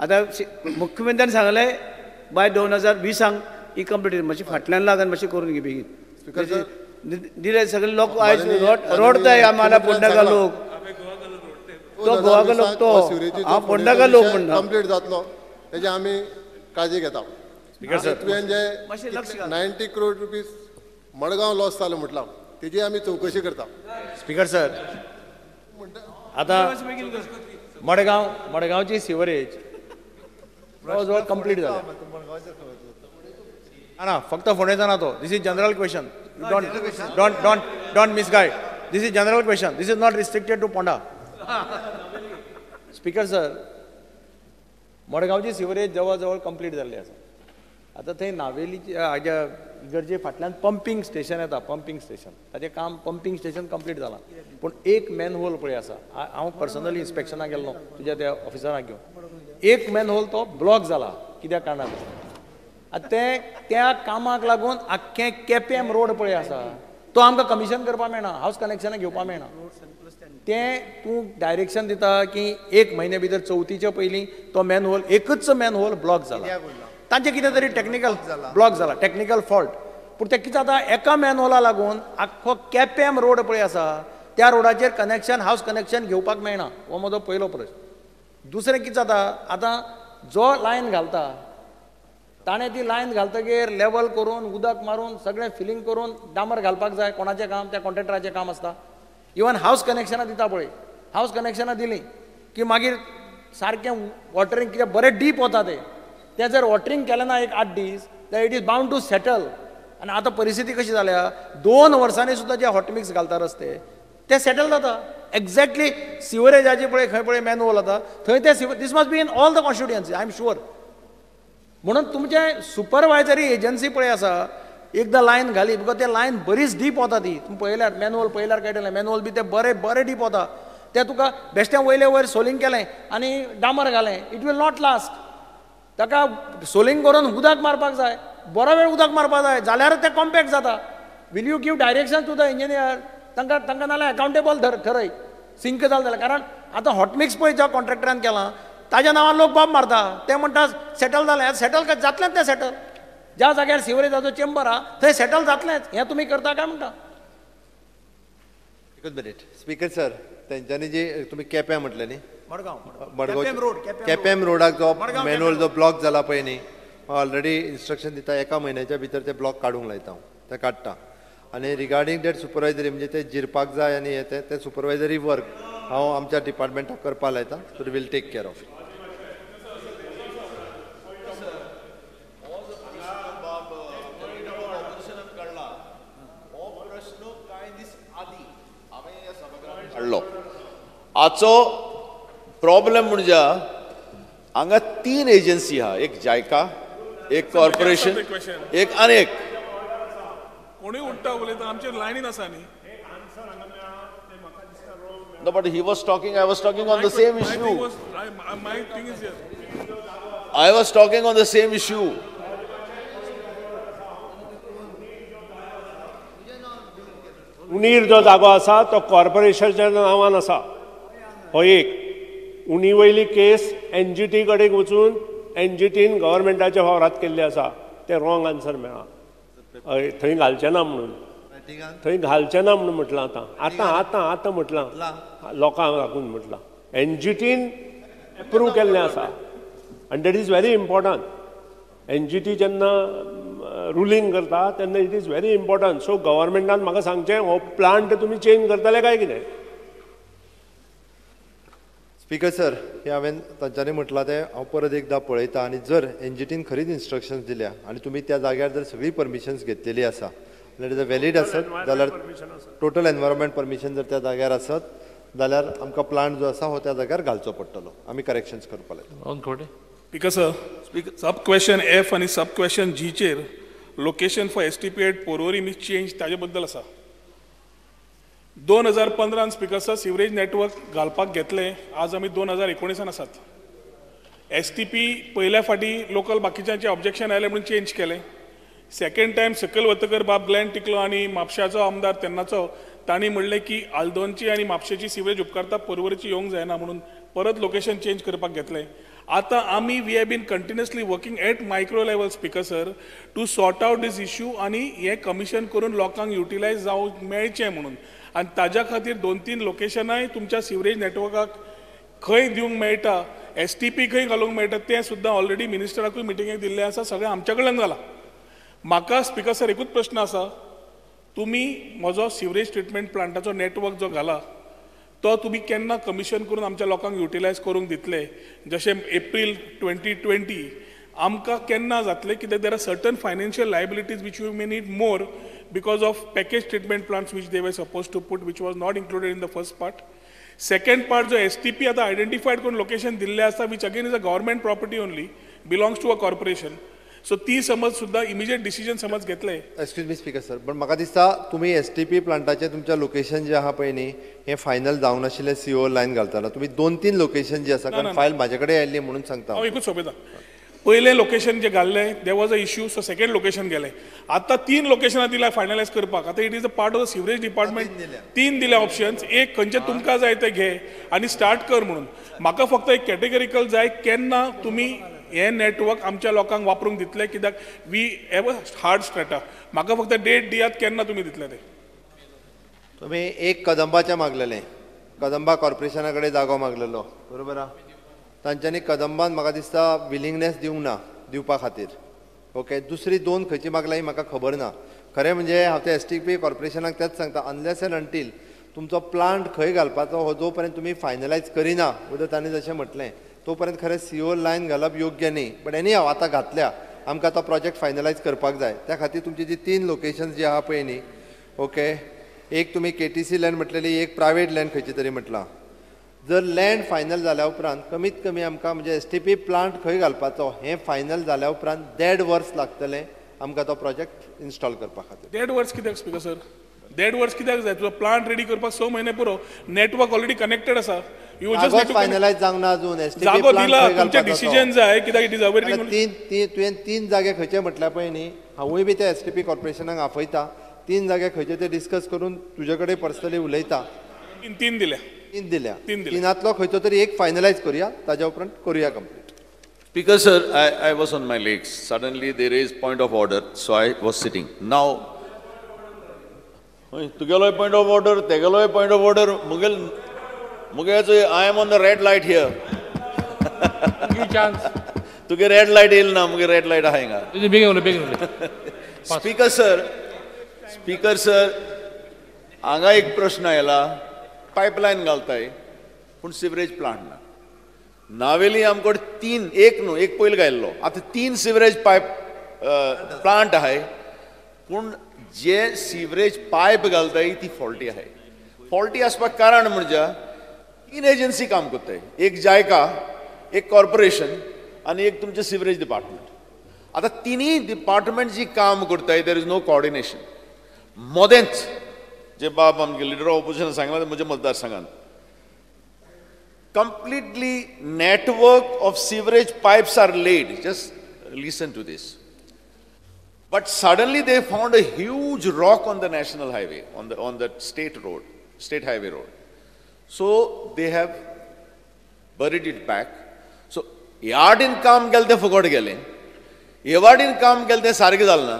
आतां मुख्यमंत्र्यान सांगलें बाय 2020 ही कंप्लीट, मातशी फाटल्यान लागन, मातशें करून घे बेगीन. दिले सगळे लोक आयज रोडताय आम्हाला, फोंडाका लोक, तो गोवाका लोक, तो हांव फोंडाका लोक म्हणटा. कंप्लीट जातलो तेजी आमी काळजी घेता. तुवें जे 90 करोड रुपीज मडगांव लॉस जालो म्हटलां तेजी आमी चवकशी करता. स्पीकर सर, आतां मडगांव, मडगांवची सिवरेज जवळ जवळ कंप्लीट जाल्या. ना, फक्त फोंडेचो ना तो. This is general question, don't don't don't don't misguide. This is general question, this is not restricted to Ponda. Speaker sir, मडगांवची sewerage जवळ जवळ कंप्लीट जाल्ली आसा. आतां थंय नावेलीची हाज्या इगर्जे फाटल्यान पंपींग स्टेशन येता, पंपींग स्टेशन ताचें काम, पंपींग स्टेशन कंप्लीट जालां. पूण एक मॅनहोल पळय आसा, हांव पर्सनली इन्स्पेक्शनाक गेल्लो तुज्या त्या ऑफिसराक घेवन. एक मॅनहोल तो ब्लॉक जाला कित्याक कारणान आतां तें त्या कामाक लागून आख्खें केपें रोड पळय आसा तो आमकां कमिशन करपाक मेळना, हावस कनेक्शनां घेवपाक मेळना. तें तूं डायरेक्शन दिता की 1 म्हयन्या भितर चवथीच्या पयलीं तो मॅनहोल, एकच मॅनहोल ब्लॉक जाला. तांचें कितें तरी टॅक्निकल ब्लॉक जाला, टॅक्निकल फॉल्ट. पूण तें कितें जाता, एका मॅनहोला लागून आख्खो केपें रोड पळय आसा त्या रोडाचेर कनेक्शन, हावस कनेक्शन घेवपाक मेळना. हो म्हजो पयलो प्रश्न. दुसरें कितें जाता, आतां जो लायन घालता ताणें ती लायन घालतगीर लेवल करून उदक मारून सगळें फिलींग करून डांबर घालपाक जाय. कोणाचें काम? त्या कॉन्ट्रॅक्टराचें काम आसता. इवन हावस कनेक्शनां दिता पळय, हावस कनेक्शनां दिलीं की मागीर सारकें वॉटरींग कित्याक बरें डीप वता तें, तें जर वॉटरींग केलें ना एक 8 दीस जाल्यार it is bound to settle. आनी आतां परिस्थिती कशी जाल्या, 2 वर्सांनी सुद्दां जे हॉटमिक्स घालता रस्ते ते सेटल जाता. एक्झॅक्टली सिवरेजाची पळय खंय पळय मॅनहोल जाता थंय ते this must be in all the constituency, I am sure. म्हणून तुमचे सुपरवायजरी एजन्सी पळय आसा, एकदां लायन घाली because ते लायन बरीच डीप वता ती, तुमी पळयल्यार मॅनहोल पळयल्यार कळटलें, मॅनहोल बी ते बरे बरे डीप वता. ते तुका बेश्टें वयले वयर सोलिंग केलें आनी डांबर घालें, it will not last. ताका सोलिंग करून उदक मारपाक जाय, बरो वेळ उदक मारपाक जाय जाल्यार तें कॉम्पॅक्ट जाता. Will you give direction to the engineer? तांकां तांकां नाल्यार अकाउंटेबल ठरय सिंक जालें जाल्यार. कारण आतां हॉटमिक्स पळय ज्या कॉन्ट्रॅक्टरान केलां ताज्या नांवान लोक बॉम्ब मारता, ते म्हणटा सेटल जालें. सेटल जातलेंच तें सेटल, ज्या जाग्यार सिवरेजाचो चेंबर आहा थंय सेटल जातलेंच. हें तुमी करता काय म्हणटा? एकच मिनीट स्पीकर सर, तेंच्यांनी जी तुमी केप्यां म्हटलें न्ही, मडगांव मडगांव केपेम रोडाक जो मॅनहोल जो ब्लॉक जाला पळय न्ही, ऑलरेडी इन्स्ट्रक्शन दिता 1 म्हयन्याच्या भितर ते ब्लॉक काडूंक लायता हांव, ते काडटा. आनी रिगार्डींग that supervisory म्हणजे ते जिरपाक जाय आनी हे ते सुपरवायजरी वर्क हांव आमच्या डिपार्टमेंटाक करपा लायता. So will take care of it. हाडलो आचो प्रॉब्लेम म्हणजे हांगा 3 एजन्सी आहा, एक जायका, एक कॉर्पोरेशन, एक आनी एक. कोणूय उठ्ठा उलयता, आमचे लायनीन आसा न्ही. No, but he was talking, I was talking on the same issue. My thing is here. I was talking on the same issue. उणीर जो जागो आसा तो कॉर्पोरेशनाच्या नांवान आसा. हो एक उणी वयली केस एन जी टी कडेन वचून एन जी टीन गव्हर्मेंटाच्या फावरात केल्ली आसा. तें रॉंग आन्सर मेळ्ळा. हय, थंय घालचें ना म्हणून, थंय घालचें ना म्हणून म्हटलां. आतां आतां आतां आतां म्हटलां लोकांक लागून म्हटलां. एन जी टीन एप्रूव केल्लें आसा आनी that is very important. N G T जेन्ना रुलींग करता तेन्ना it is very important. So गव्हर्मेंटान म्हाका सांगचें हो प्लांट तुमी चेंज करतले काय कितें? स्पीकर सर, हे हांवें तांच्यांनी म्हटलां तें हांव परत एकदां पळयता आनी जर एन जी टीन खरीच इन्स्ट्रक्शन्स दिल्या आनी तुमी त्या जाग्यार जर सगळी परमिशन्स घेतलेली आसा जाल्यार जर व्हॅलीड आसत जाल्यार टोटल एनवायरमेंट परमिशन जर त्या जाग्यार आसत जाल्यार आमकां प्लांट जो आसा हो त्या जाग्यार घालचो पडटलो. आमी करेक्शन्स करपाक लायता. Speaker sir, sub question F आनी सब question जीचेर location for S T P at Porvorim is change ताजे बद्दल आसा. 2015 स्पीकर सर सिवरेज नेटवर्क घालपाक घेतलें, आज आमी 2019 आसात. एस टी पी पयल्या फाटी लोकल बाकीच्यांचे ऑब्जेक्शन आयलें म्हणून चेंज केलें. सेकंड टायम सकयल वतकर बाब ग्लॅन टिकलो आनी म्हापशाचो आमदार तेन्नाचो तांणी म्हणलें की आल्दोनची आनी म्हापशेची सिवरेज उपकारता, पर्वरीची येवंक जायना म्हणून परत लोकेशन चेंज करपाक घेतलें. आतां आमी we have been continuously working at micro level speaker sir to sort out this issue आनी हें कमिशन करून लोकांक युटिलायज जावंक मेळचें म्हणून. आनी ताज्या खातीर 2-3 लोकेशनाय तुमच्या सिवरेज नेटवर्काक खंय दिवंक मेळटा, एस टी पी खंय घालूंक मेळटा तें सुद्दां ऑलरेडी मिनिस्टराकूय मिटिंगेक दिल्लें आसा, सगळें आमच्या कडल्यान जालां. म्हाका स्पीकर सर एकूच प्रश्न आसा, तुमी म्हजो सिवरेज ट्रिटमेंट प्लांटाचो नेटवर्क जो घाला तो तुमी केन्ना कमिशन करून आमच्या लोकांक युटिलायज करूंक दितले? जशें एप्रील 2020 आमकां केन्ना जातलें? कित्याक there are certain financial liabilities which you may need more because of package treatment plants which they were suppose to put which was not included in the first part. Second part जो S T P आतां आयडेंटिफायड करून location दिल्लें आसा which again is a government property only belongs to a corporation. So ती समज सुद्दां immediate decision समज घेतले. एक्सक्यूज मी स्पीकर सर, पण म्हाका दिसता तुमी एस टी पी प्लांटाचें तुमच्या लोकेशन जें आहा पळय न्ही हें फायनल जावंक नाशिल्लें. सी ओ लायन घालतना तुमी 2-3 लोकेशन जी आसा, कारण फायल म्हाजे कडेन आयिल्ली म्हणून सांगता. हांव एकूच सोंपयता. पयलें लोकेशन जें घाल्लें there was a issue, so second location गेलें. आतां 3 लोकेशनां दिल्या फायनलायज करपाक. आतां it is a part of the sewerage department. 3 दिल्या ऑप्शन्स, एक खंयचें तुमकां जाय तें घे आनी स्टार्ट कर म्हणून. म्हाका फक्त एक कॅटेगरिकल जाय केन्ना तुमी हें नेटवर्क आमच्या लोकांक वापरूंक दितले, कित्याक we have a hard strata. म्हाका फक्त डेट दियात केन्ना तुमी दितले ते. तुमी एक कदंबाचें मागलेलें, कदंबा कॉर्पोरेशना कडेन जागो मागलेलो, बरोबर आहा? तांच्यांनी कदंबान म्हाका दिसता विलिंगनेस दिवंक ना दिवपा खातीर. ओके, दुसरी 2 खंयची मागला ही म्हाका खबर ना. खरें म्हणजे हांव ते एस टी पी कॉर्पोरेशनाक तेंच सांगता, अनलेस एंड अंटील तुमचो प्लांट खंय घालपाचो हो जो पर्यंत तुमी फायनलायज करिना, उदक तांणी जशें म्हटलें तो पर्यंत खरें सी ओ लायन घालप योग्य न्ही. बट एनी हांव आतां घातल्या, आमकां तो प्रोजेक्ट फायनलायज करपाक जाय. त्या खातीर तुमची जी 3 लोकेशन्स जी आहा पळय न्ही, ओके, एक तुमी के टी सी लँड म्हटलेली, एक प्रायवेट लँड खंयची तरी म्हटलां. जर लँड फायनल जाल्या उपरांत कमीत कमी आमकां म्हणजे एस टी पी प्लांट खंय घालपाचो हें फायनल जाल्या उपरांत 1.5 वर्स लागतलें आमकां तो प्रोजेक्ट इन्स्टॉल करपा खातीर. 1.5 वर्स कित्याक स्पीकर सर? 1.5 वर्स कित्याक जाय? तुजो प्लांट रेडी करपाक 6 म्हयने पुरो. नेटवर्क ऑलरेडी कनेक्टेड आसा. फायनलायज जावंक ना अजून. जागो दिला, तुमचें डिसिजन जाय कित्याक it is awaiting. तुवें 3 जागे खंयचे म्हटल्या पळय न्ही, हांवूय बी त्या एस टी पी कॉर्पोरेशनाक आपयता, 3 जागे खंयचे ते डिस्कस करून तुजे कडेन पर्सनली उलयता. 3 दिल्या, 3 दिल्या, 3तलो खंयचो तरी एक फायनलायज करूया, ताज्या उपरांत करूया complete. Speaker sir, I was on my legs. Suddenly they raised point of order, so I was sitting. Now, तुगेलोय point of order, तेगेलोय point of order, मुगेल मुगेचो I am on the red light here. Give chance. तुगे red light येयल ना, मुगे red light आहा हिंगा. बेगीन उलय, बेगीन उलय. Speaker sir, speaker sir, हांगा एक प्रश्न आयला, पायपलायन घालताय, पूण सिवरेज प्लांट ना. नावेली आमकां 3, एक न्हू, एक पयलीं घायल्लो, आतां 3 सिवरेज पायप प्लांट आहाय, पूण जे सिवरेज पायप घालताय ती फॉल्टी आहाय. फॉल्टी आसपाक कारण म्हणजे 3 एजन्सी काम करताय, एक जायका, एक कॉर्पोरेशन आनी एक तुमचें सिवरेज डिपार्टमेंट. आतां तिनूय डिपार्टमेंट जी काम करताय there is no coordination. मदेंच जे बाब आमगे लिडर ऑफ ऑपोजिशन सांगला म्हज्या मतदारसंघान completely network of sewerage pipes are laid. Just listen to this. But suddenly they found a huge rock on the national highway, on the state road, state highway road. So they have buried it back. So यार्डीन काम केलें तें फुकट गेलें, येवार्डीन काम केलें तें सारकें जालें ना,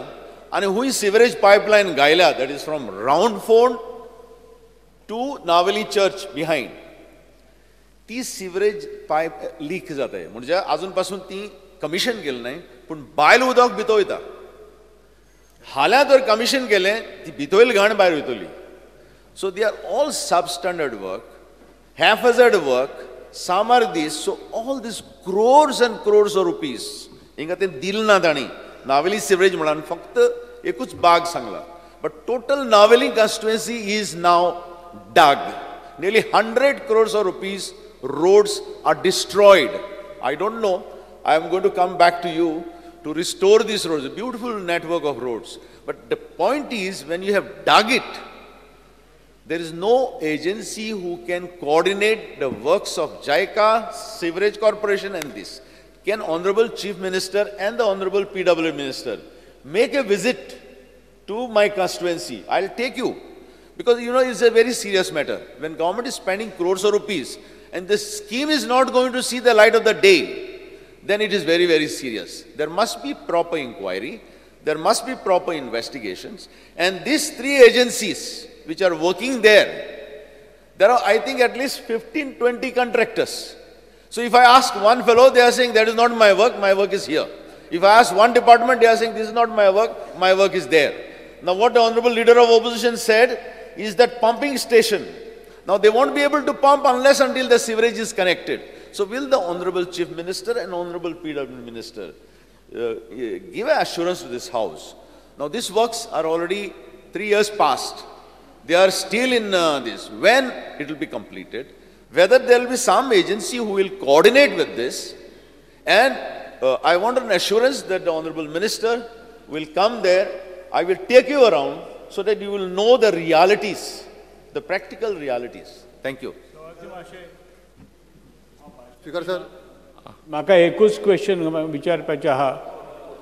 आनी हुंय सिवरेज पायपलायन घायल्या, that is from Round Fort to Navelim church behind, ती सिवरेज पायप लीक जाताय. म्हणजे आजून पासून ती कमिशन केलें न्हय, पूण बायल उदक भितर वयता. हाल्यां जर कमिशन केलें ती भितोयल घाण भायर वयतली. So they are all substandard work, haphazard work, some are this. So all this crores and crores of rupees हिंगा तें दिलें ना तांणी. नावेली सिवरेज म्हणून फक्त एकूच बाग सांगला, but total Navelim constituency is now dug. Nearly 100 crores of rupees roads are destroyed. I don't know, I am going to come back to you to restore these roads, a beautiful network of roads. But the point is, when you have dug it, there is no agency who can coordinate the works of JICA, Sewerage Corporation and this. Can Honorable Chief Minister and the Honorable PW Minister make a visit to my constituency? I'll take you. Because you know, it's a very serious matter. When government is spending crores of rupees and this scheme is not going to see the light of the day, then it is very, very serious. There must be proper inquiry, there must be proper investigations, and these 3 agencies which are working there, there are, I think, at least 15, 20 contractors. So if I ask one fellow, they are saying, that is not my work is here. If I ask one department, they are saying, this is not my work is there. Now what the Honorable Leader of Opposition said is that pumping station. Now they won't be able to pump unless until the sewerage is connected. So will the Honorable Chief Minister and Honorable PW Minister give assurance to this house? Now these works are already 3 years past. They are still in this. When it will be completed, whether there will be some agency who will coordinate with this, and I want an assurance that the Honorable Minister will come there. I will take you around so that you will know the realities, the practical realities. Thank you. Speaker sir. म्हाका एकूच question विचारपाचें आहा.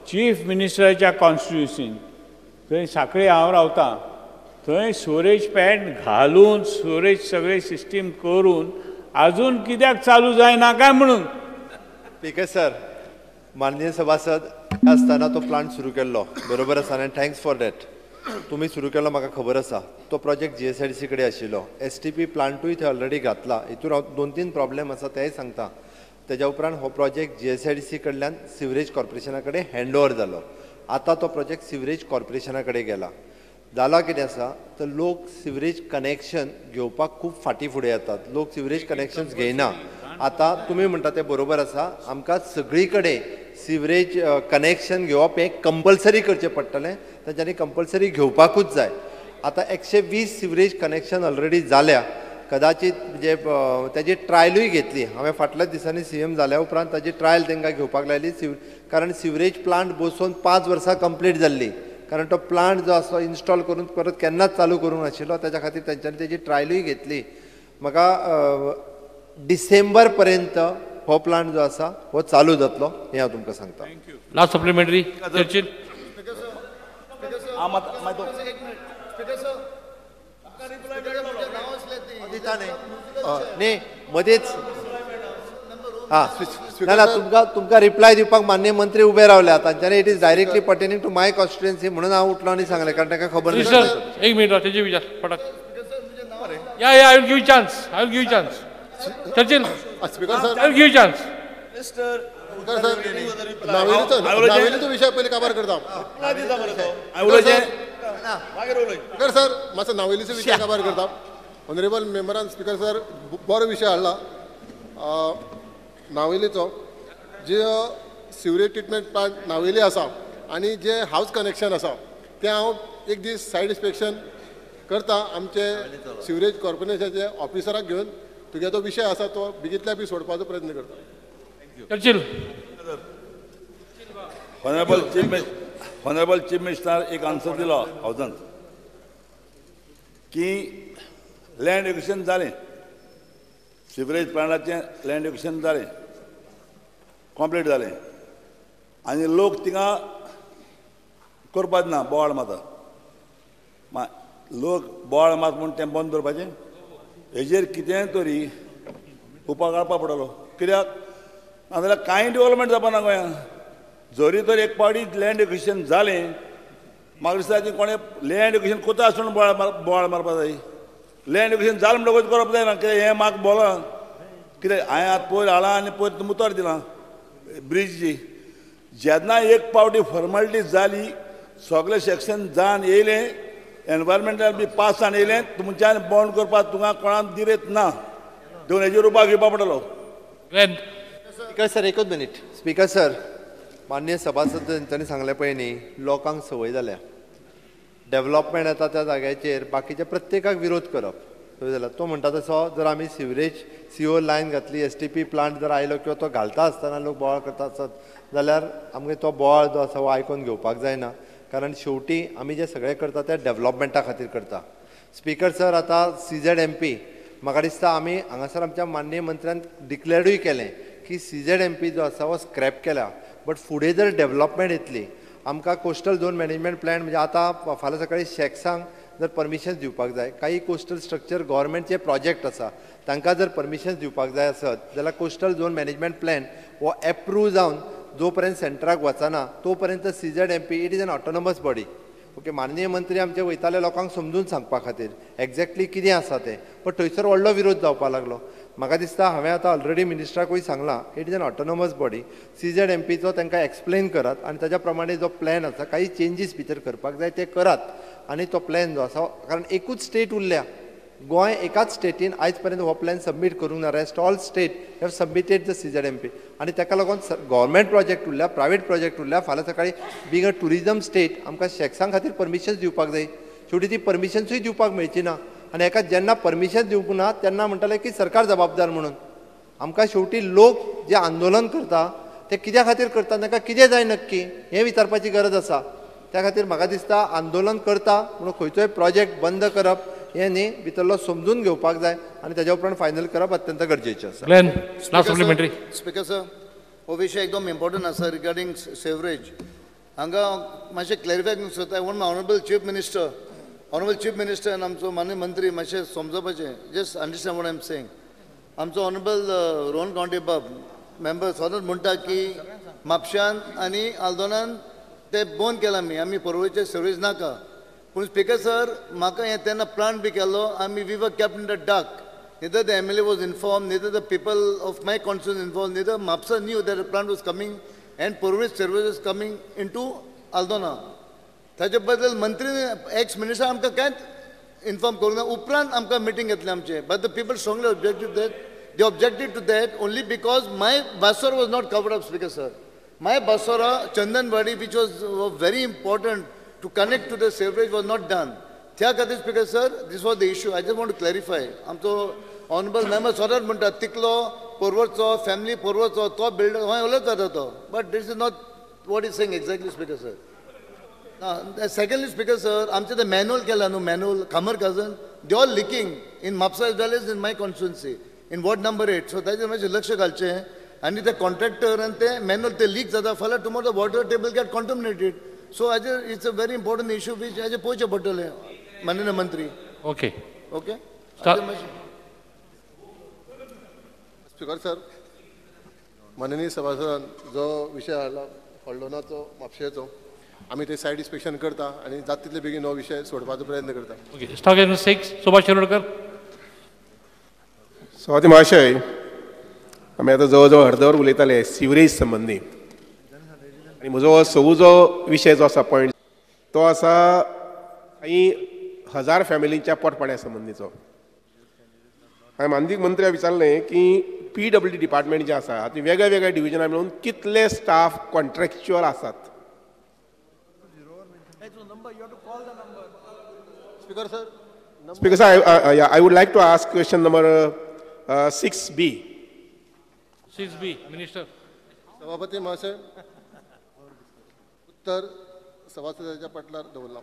Chief मिनिस्टराच्या कॉन्स्टिट्युन्सीन थंय साखळे हांव रावतां, थंय sewerage pad घालून sewerage सगळें system करून आजून कित्याक चालू जायना काय म्हणून? स्पीकर सर, माननीय सभासद आसतना तो प्लांट सुरू केल्लो, बरोबर आसा, आनी thanks for that. तुमी सुरू केलो म्हाका खबर आसा. तो प्रोजेक्ट GSIDC कडेन आशिल्लो. STP प्लांटूय थंय ऑलरेडी घातला. हितून हांव 2-3 प्रॉब्लेम आसा तेय सांगता. तेज्या उपरांत हो प्रोजेक्ट GSIDC कडल्यान सिवरेज कॉर्पोरेशना कडेन हँड ओवर जालो. आतां तो प्रोजेक्ट सिवरेज कॉर्पोरेशना कडेन गेला. जाला कितें आसा तर लोक सिवरेज कनेक्शन घेवपाक खूब फाटीं फुडें येतात, लोक सिवरेज कनेक्शन्स घेयना. आतां तुमी म्हणटा तें बरोबर आसा, आमकां सगळी कडेन सिवरेज कनेक्शन घेवप हें कंपल्सरी करचें पडटलें, तांच्यांनी कंपल्सरी घेवपाकूच जाय. आतां 120 सिवरेज कनेक्शन ऑलरेडी जाल्या, कदाचित म्हणजे ताजी ट्रायलूय घेतली हांवें फाटल्या दिसांनी. CM जाल्या उपरांत ताजी ट्रायल तांकां घेवपाक लायली, कारण सिवरेज प्लांट बसोवन 5 वर्सां कंप्लीट जाल्ली, कारण तो प्लांट जो आसा इन्स्टॉल करून परत केन्नाच चालू करूंक नाशिल्लो, ताच्या खातीर तेंच्यांनी तेजी ट्रायलूय घेतली. म्हाका डिसेंबर पर्यंत हो प्लांट जो आसा हो चालू जातलो हें हांव तुमकां सांगता. Last supplementary Churchill. न्ही मदींच हां ना ना तुमकां तुमकां रिप्लाय दिवपाक माननीय मंत्री उबे रावल्या, तांच्यांनी it is directly pertaining to my constituency म्हणून हांव उठलो आनी सांगलें, कारण तांकां खबर ना. एक मिनिट तेजे विचार फटाक. Yeah yeah I will give chance, I will give chance Churchill. Speaker sir, I will give chance. Speaker sir, नावेलीचो विशय पयलीं काबार करता. स्पीकर सर, मातसो नावेलीचो विशय काबार करता. ऑनरेबल मेंबरान स्पीकर सर बरो विशय हाडला नावेलीचो. जे सिवरेज ट्रिटमेंट प्लांट नावेली आसा आनी जे हावज कनेक्शन आसा तें हांव एक दीस सायड इन्स्पेक्शन करता आमचे सिवरेज कॉर्पोरेशनाचे ऑफिसराक घेवन. तुगे तो विशय आसा तो बेगीतल्या बेगीन सोडपाचो प्रयत्न करता. Churchill. Honourable chief minister एक आन्सर दिलो हावजान की लँड एक्विशन जालें, सिवरेज प्लांटाचें लँड एक्विशन जालें, कंप्लीट जालें आनी लोक थिंगा करपाच ना, बोवाळ मारता. लोक बोवाळ मात म्हूण तें बंद दवरपाचें? हेजेर कितेंय तरी उपाय काडपा पडटलो. कित्याक नाजाल्यार कांय डेवलपमेंट जावपा ना गोंयांत. जरी तर एक पावटी लँड एक्विशन जालें म्हाका दिसता ती कोणें लँड एक्विशन कोता आसून बोवाळ मारपा जाय. लँड एक्विशन जालें म्हणटकूच करप जायना. कित्याक हें म्हाका बोलां कित्याक हांवें आतां पयर हाडलां आनी पयर तुमी उतर दिलां ब्रिजी. जेन्ना एक पावटी फॉर्मेलिटी जाली, सगळें सेक्शन जावन येयलें, एनवायरमेंटल बी पास जावन येयलें, तुमच्यान बंद करपाक तुका कोणाक दिरेत ना. दोन हेजेर उपाय घेवपा पडटलो. स्पीकर सर एकूच मिनीट. स्पीकर सर, माननीय सभासद तांणी सांगलें पळय न्ही, लोकांक संवय जाल्या डेवलपमेंट येता त्या जाग्याचेर बाकीच्या प्रत्येकाक विरोध करप संवय जाल्या. तो म्हणटा तसो जर आमी सिवरेज सीओ लायन घातली, एसटीपी प्लांट जर आयलो किंवा तो घालता आसतना लोक बोवाळ करता आसत जाल्यार आमगे तो बोवाळ जो आसा हो आयकून घेवपाक जायना. कारण शेवटी आमी जें सगळें करता तें डेवलपमेंटा खातीर करता. स्पीकर सर, आतां CZMP म्हाका दिसता आमी हांगासर आमच्या माननीय मंत्र्यान डिक्लेरूय केलें की CZMP जो आसा हो स्क्रॅप केला. बट फुडें जर डेवलपमेंट येतली आमकां कोस्टल झोन मॅनेजमेंट प्लॅन म्हणजे आतां फाल्यां सकाळीं शॅक्सांक जर परमिशन्स दिवपाक जाय, काही कोस्टल स्ट्रक्चर गव्हर्मेंटचे प्रोजेक्ट आसा तांकां जर परमिशन्स दिवपाक जाय आसत जाल्यार कोस्टल झोन मॅनेजमेंट प्लॅन हो एप्रूव जावन जो पर्यंत सेंटराक वचना तो पर्यंत CZMP it is an autonomous body. Okay, माननीय मंत्री आमचे वयताले लोकांक समजून सांगपा खातीर एक्झॅक्टली कितें आसा तें, बट थंयसर व्हडलो विरोध जावपाक लागलो. म्हाका दिसता हांवें आतां ऑलरेडी मिनिस्टराकूय सांगलां it is an autonomous body. CZMPचो तांकां एक्सप्लेन करात आनी ताच्या प्रमाणे जो प्लॅन आसा काही चेंजीस भितर करपाक जाय ते करात आनी तो प्लॅन जो आसा, कारण एकूच स्टेट उरल्या, गोंय एकाच स्टेटीन आयज पर्यंत हो प्लॅन सबमीट करूंक ना. Rest all state have submitted the CZMP आनी ताका लागून गव्हर्मेंट प्रोजेक्ट उरल्या, प्रायवेट प्रोजेक्ट उरल्या. फाल्यां सकाळीं बींग अ ट्युरिजम स्टेट आमकां शॅक्सां खातीर परमिशन्स दिवपाक जाय. शेवटी ती परमिशन्सूय दिवपाक मेळची ना आनी एका जेन्ना परमिशन दिवंक ना तेन्ना म्हणटाले की सरकार जबाबदार म्हणून. आमकां शेवटी लोक जे आंदोलन करता ते कित्या खातीर करता, तांकां कितें जाय नक्की हें विचारपाची गरज आसा. त्या खातीर म्हाका दिसता आंदोलन करता म्हणून खंयचोय प्रोजेक्ट बंद करप हें न्ही, भितरलो समजून घेवपाक जाय आनी ताज्या उपरांत फायनल करप अत्यंत गरजेचें आसा. स्पीकर सर, हो विशय एकदम इम्पॉर्टंट आसा रिगार्डींग सिवरेज. हांगा मातशें क्लॅरिफाय करूंक सोदता. I want my honourable chief minister, honourable chief minister आनी आमचो माननीय मंत्री मातशें समजोवपाचें. Just understand what I am saying. आमचो ऑनरेबल रोहन गांवडे बाब मेंबर सदांच म्हणटा की म्हापश्यान आनी आल्दोनान ते बंद केला आमी, आमी पर्वरीचें सिवरेज नाका. पूण स्पीकर सर, म्हाका हें तेन्ना प्लांट बी केल्लो आमी we were kept in the dark. Neither the MLA was informed, neither the people of my constituency informed, neither Mapusa knew that a plant was coming and Porvorim sewerage was coming into Aldona. ताचे बद्दल मंत्री ex minister आमकां कांयच inform करूंक ना. उपरांत आमकां meeting घेतलें आमचें. But the people strongly objected that, they objected to that only because my Basora was not covered up. Speaker sir, my Basora Chandanwadi which was very important to connect to the sewerage was not done. त्या खातीर speaker sir, this was the issue. I just want to clarify. आमचो honourable member सदांच म्हणटा तिकलो पोरवरचो family पोरवरचो तो builder हय उलयत जाता तो, but this is not what is saying exactly speaker sir. Secondly speaker sir, आमचें ते मॅन्युअल केला न्हू, manual खामर cousin, they all leaking in Mapusa as well as in my constituency in ward number 8. So ताजेर मातशें लक्ष घालचें आनी ते कॉन्ट्रॅक्टर आनी ते मॅन्युअल ते लीक जाता फाल्यां tomorrow the water table get contaminated. So हाजेर it's a very important issue which हाजेर पळोवचें पडटलें माननीय मंत्री. Okay okay speaker sir, माननीय सभासदान जो विशय हाडला हळदोणाचो म्हापशेचो, आमी ते सायड इन्स्पेक्शन करता आनी जाता तितले बेगीन हो विशय सोडपाचो प्रयत्न करता. Okay, staff 6 Subhash Shirodkar. सभापती महाशय, आमी आतां जवळ जवळ अर्दवर उलयताले सिवरेज संबंदी आनी म्हजो सवू जो विशय जो आसा पॉयंट तो आसा काही हजार फॅमिलींच्या पोटपाण्या संबंदीचो. हांवें मानदीक मंत्र्याक विचारलें की पी डब्ल्यू डी डिपार्टमेंट जें आसा ती वेगळ्या वेगळ्या डिविजनां मेळून कितले स्टाफ कॉन्ट्रॅक्च्युअल आसात? Speaker sir. Speaker sir, I would like to ask question number 6B. 6B, minister. सभापती महाशय, उत्तर सभासदाच्या पटलार दवरलां.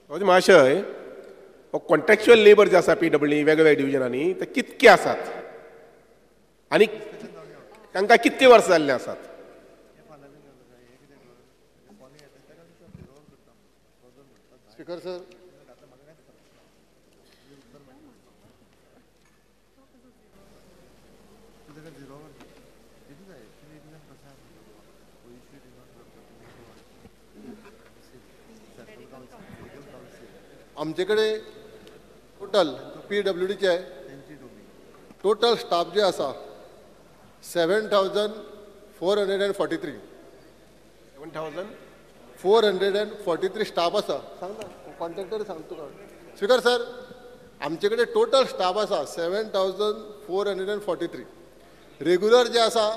सभापती महाशय, कॉन्ट्रॅक्च्युअल लेबर जे आसा पी डब्ल्यू डी वेगवेगळ्या डिविजनांनी ते कितके आसात आनी तांकां कितके वर्सां जाल्लीं आसात? स्पीकर सर, आमचे कडेन टोटल पी डब्ल्यू डीचे टोटल स्टाफ जे आसा 7,443. 7,443 स्टाफ आसा. सांगता कॉन्ट्रॅक्टर सांगता तुका. स्पीकर सर, आमचे कडेन टोटल स्टाफ आसा 7,443. रेगुलर जे आसा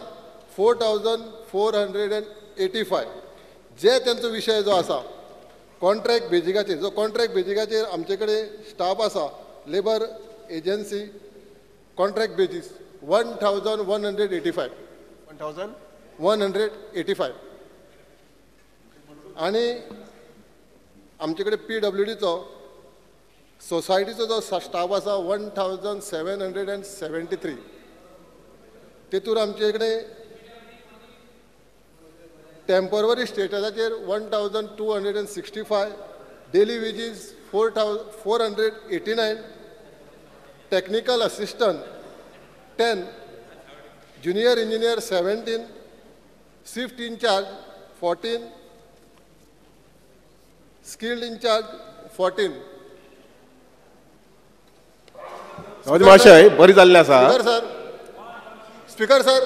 4,485. जे तेंचो विशय जो आसा कॉन्ट्रॅक्ट बेजिकाचेर, जो कॉन्ट्रॅक्ट बेजिकाचेर आमचे कडेन स्टाफ आसा labour agency contract basis 1,185. 1,185. आनी आमचे कडेन पी डब्ल्यू डीचो सोसायटीचो जो स्टाफ आसा 1,773. तेतूर आमचे कडेन temporary स्टेटसाचेर 1,265, daily wages 489, technical assistant 10, junior engineer 17, shift incharge 14, skilled incharge 14. महाशय, बरी जाल्लें आसा. Speaker sir,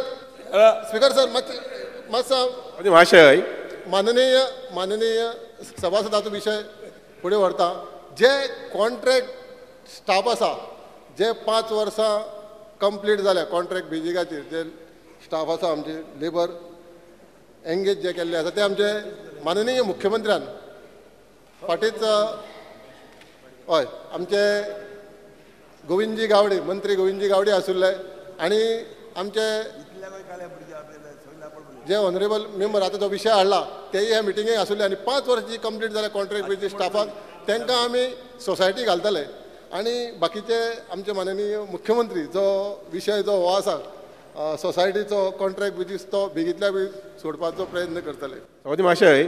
speaker sir, speaker sir, मातसो महाशय, माननीय माननीय सभासदाचो विशय फुडें व्हरता. जे कॉन्ट्रॅक्ट स्टाफ आसा जे 5 वर्सां कंप्लीट जाल्या कॉन्ट्रॅक्ट बेजिकाचेर जे स्टाफ आसा आमचे लेबर एंगेज जे केल्ले आसा ते आमचे माननीय मुख्यमंत्र्यान फाटींच हय आमचे गोविंदजी गावडे, मंत्री गोविंदजी गावडे आशिल्ले आनी आमचे जे ऑनरेबल मेंबर आतां जो विशय हाडला तेय ह्या मिटिंगेक आशिल्ले आनी 5 वर्सां जी कंप्लीट जाल्या कॉन्ट्रॅक्ट बेजीस स्टाफाक तांकां आमी सोसायटी घालतले आनी बाकीचे आमचे माननीय मुख्यमंत्री जो विशय जो हो आसा सोसायटीचो कॉन्ट्रॅक्ट बेजीस तो बेगींतल्या बेगीन सोडपाचो प्रयत्न करतले. सभापती महाशय,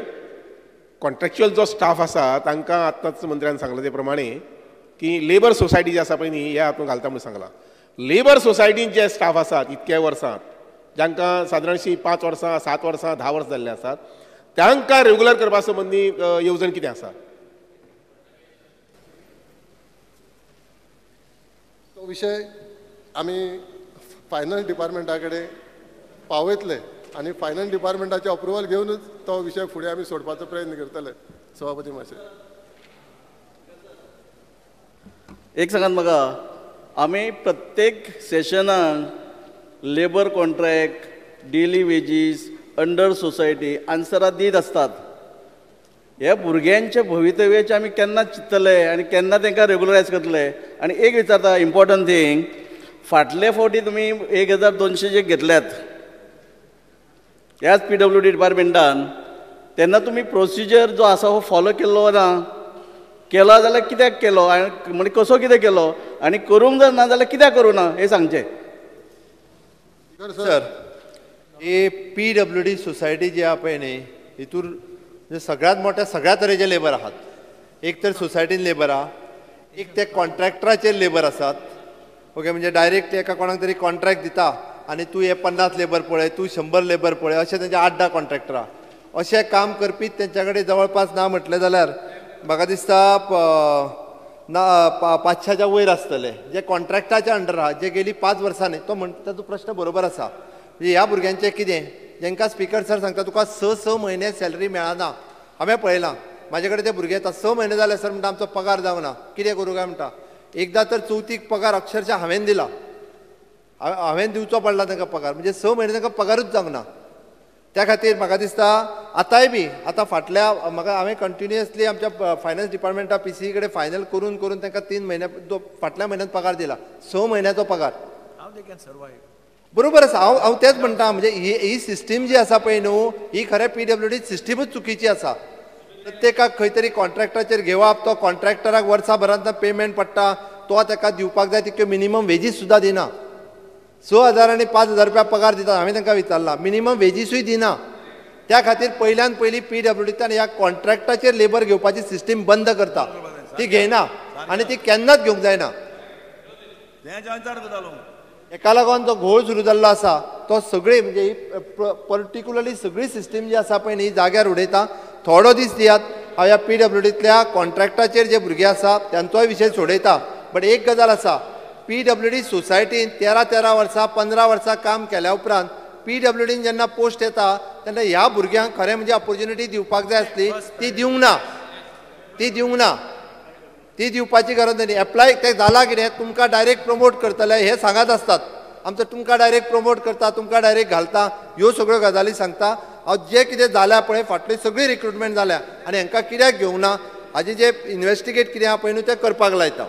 कॉन्ट्रॅक्च्युअल जो स्टाफ आसा तांकां आत्ताच मंत्र्यान सांगलां ते प्रमाणे की लेबर सोसायटी जी आसा पळय न्ही ह्या हातूंत घालता म्हणून सांगलां. लेबर सोसायटीन जे स्टाफ आसात इतक्या वर्सां जांकां सादारणशी 5 वर्सां, 7 वर्सां, 10 वर्सां जाल्ले आसात तांकां रेगुलर करपा संबंदी येवजण कितें आसा? तो विशय आमी फायनान्स डिपार्टमेंटा कडेन पावयतले आनी फायनान्स डिपार्टमेंटाचें अप्रुवल घेवनूच तो विशय फुडें आमी सोडपाचो प्रयत्न करतले. सभापती महाशय, एक सांगात म्हाका, आमी प्रत्येक सेशनाक labour contract, daily wages, under society आन्सरां दीत आसतात. ह्या भुरग्यांच्या भवितव्याचें आमी केन्ना चिंततले आनी केन्ना तांकां रेगुलरायज करतले? आनी एक विचारता इम्पॉर्टंट थींग, फाटले फावटी तुमी 1,200 जे घेतल्यात ह्याच पी डब्ल्यू डी डिपार्टमेंटान, तेन्ना तुमी प्रोसिजर जो आसा हो फॉलो केल्लो ना? केला जाल्यार कित्याक केलो आनी म्हणजे कसो कितें केलो आनी करूंक जर ना जाल्यार कित्याक करूं ना हें सांगचें. सर, ही पी डब्ल्यू डी सोसायटी जी आहा पळय न्ही हितूर सगळ्यांत मोठ्या सगळ्या तरेचे लेबर आहात. एक तर सोसायटीन लेबर आहा, एक ते कॉन्ट्रॅक्टराचेर लेबर आसात. ओके, म्हणजे डायरेक्ट एका कोणाक तरी कॉन्ट्रॅक्ट दिता आनी तूं हे 50 लेबर पळय, तूं 100 लेबर पळय, अशें तेंचे 8-10 कॉन्ट्रॅक्टर आहा. अशें काम करपी तेंच्या कडेन जवळपास ना म्हटलें जाल्यार म्हाका दिसता ना 500च्या वयर आसतले जे कॉन्ट्रॅक्टाच्या अंडर आहा, जे गेली 5 वर्सांनी. तो म्हणटा तो प्रश्न बरोबर आसा. म्हणजे ह्या भुरग्यांचें कितें, जेंकां स्पिकर सर सांगता तुका 6-6 म्हयने सॅलरी मेळना. हांवें पळयलां म्हाजे कडेन ते भुरगे येता, 6 म्हयने जाले सर म्हणटा आमचो पगार जावना, कितें करूं काय म्हणटा. एकदां तर चवथीक पगार अक्षरशः हांवें दिला, हांवें दिवचो पडला तांकां पगार, म्हणजे 6 म्हयने तांकां पगारूच जावंक ना. त्या खातीर म्हाका दिसता आतांय बी आतां फाटल्या म्हाका हांवें कंटिन्युअसली आमच्या फायनान्स डिपार्टमेंटा पी सी कडेन फायनल करून करून तांकां 3 म्हयने फाटल्या म्हयन्यात पगार दिला, 6 म्हयन्याचो पगार. बरोबर आसा, हांव तेंच म्हणटा, म्हणजे ही सिस्टीम जी आसा पळय न्हू, ही खरें पीडब्ल्यूडी सिस्टीमूच चुकीची आसा. प्रत्येकाक खंय तरी कॉन्ट्रॅक्टाचेर घेवप, तो कॉन्ट्रॅक्टराक वर्सा भरांत पेमेंट पडटा, तो ताका दिवपाक जाय तितक्यो मिनिमम वेजीस सुद्दां दिना. 6,000 आनी 5,000 रुपया पगार दितात, हांवें तांकां विचारलां, मिनिमम वेजीसूय दिना. त्या खातीर पयल्यान पयलीं पीडब्ल्यूडींतल्यान ह्या कॉन्ट्रॅक्टाचेर लेबर घेवपाची सिस्टीम बंद करता, ती घेयना आनी ती केन्नाच घेवंक जायना. हेका लागून जो घोळ सुरू जाल्लो आसा तो सगळी म्हणजे ही पर्टिक्युलरली सगळी सिस्टीम जी आसा पळय न्ही जाग्यार उडयता. थोडो दीस दियात, हांव ह्या पीडब्ल्यूडींतल्या कॉन्ट्रॅक्टाचेर जे भुरगे आसा तांचोय विशय सोडयता. बट एक गजाल आसा, पीडब्ल्यूडी सोसायटीन 13-13 वर्सां 15 वर्सां काम केल्या उपरांत पीडब्ल्यूडीन जेन्ना पोस्ट येता तेन्ना ह्या भुरग्यांक खरें म्हणजे ऑपोर्च्युनिटी दिवपाक जाय आसली, ती दिवंक ना, ती दिवंक ना, ती दिवपाची गरज न्ही. एप्लाय तें जालां कितें, तुमकां डायरेक्ट प्रमोट करतले हे सांगत आसतात, आमचो तुमकां डायरेक्ट प्रमोट करता, तुमकां डायरेक्ट घालता, ह्यो सगळ्यो गजाली सांगता. हांव जे कितें जाल्या पळय फाटली सगळी रिक्रुटमेंट जाल्या आनी हांकां कित्याक घेवंक ना हाजें जे इन्वेस्टिगेट कितें आहा पळय न्हू तें करपाक लायता.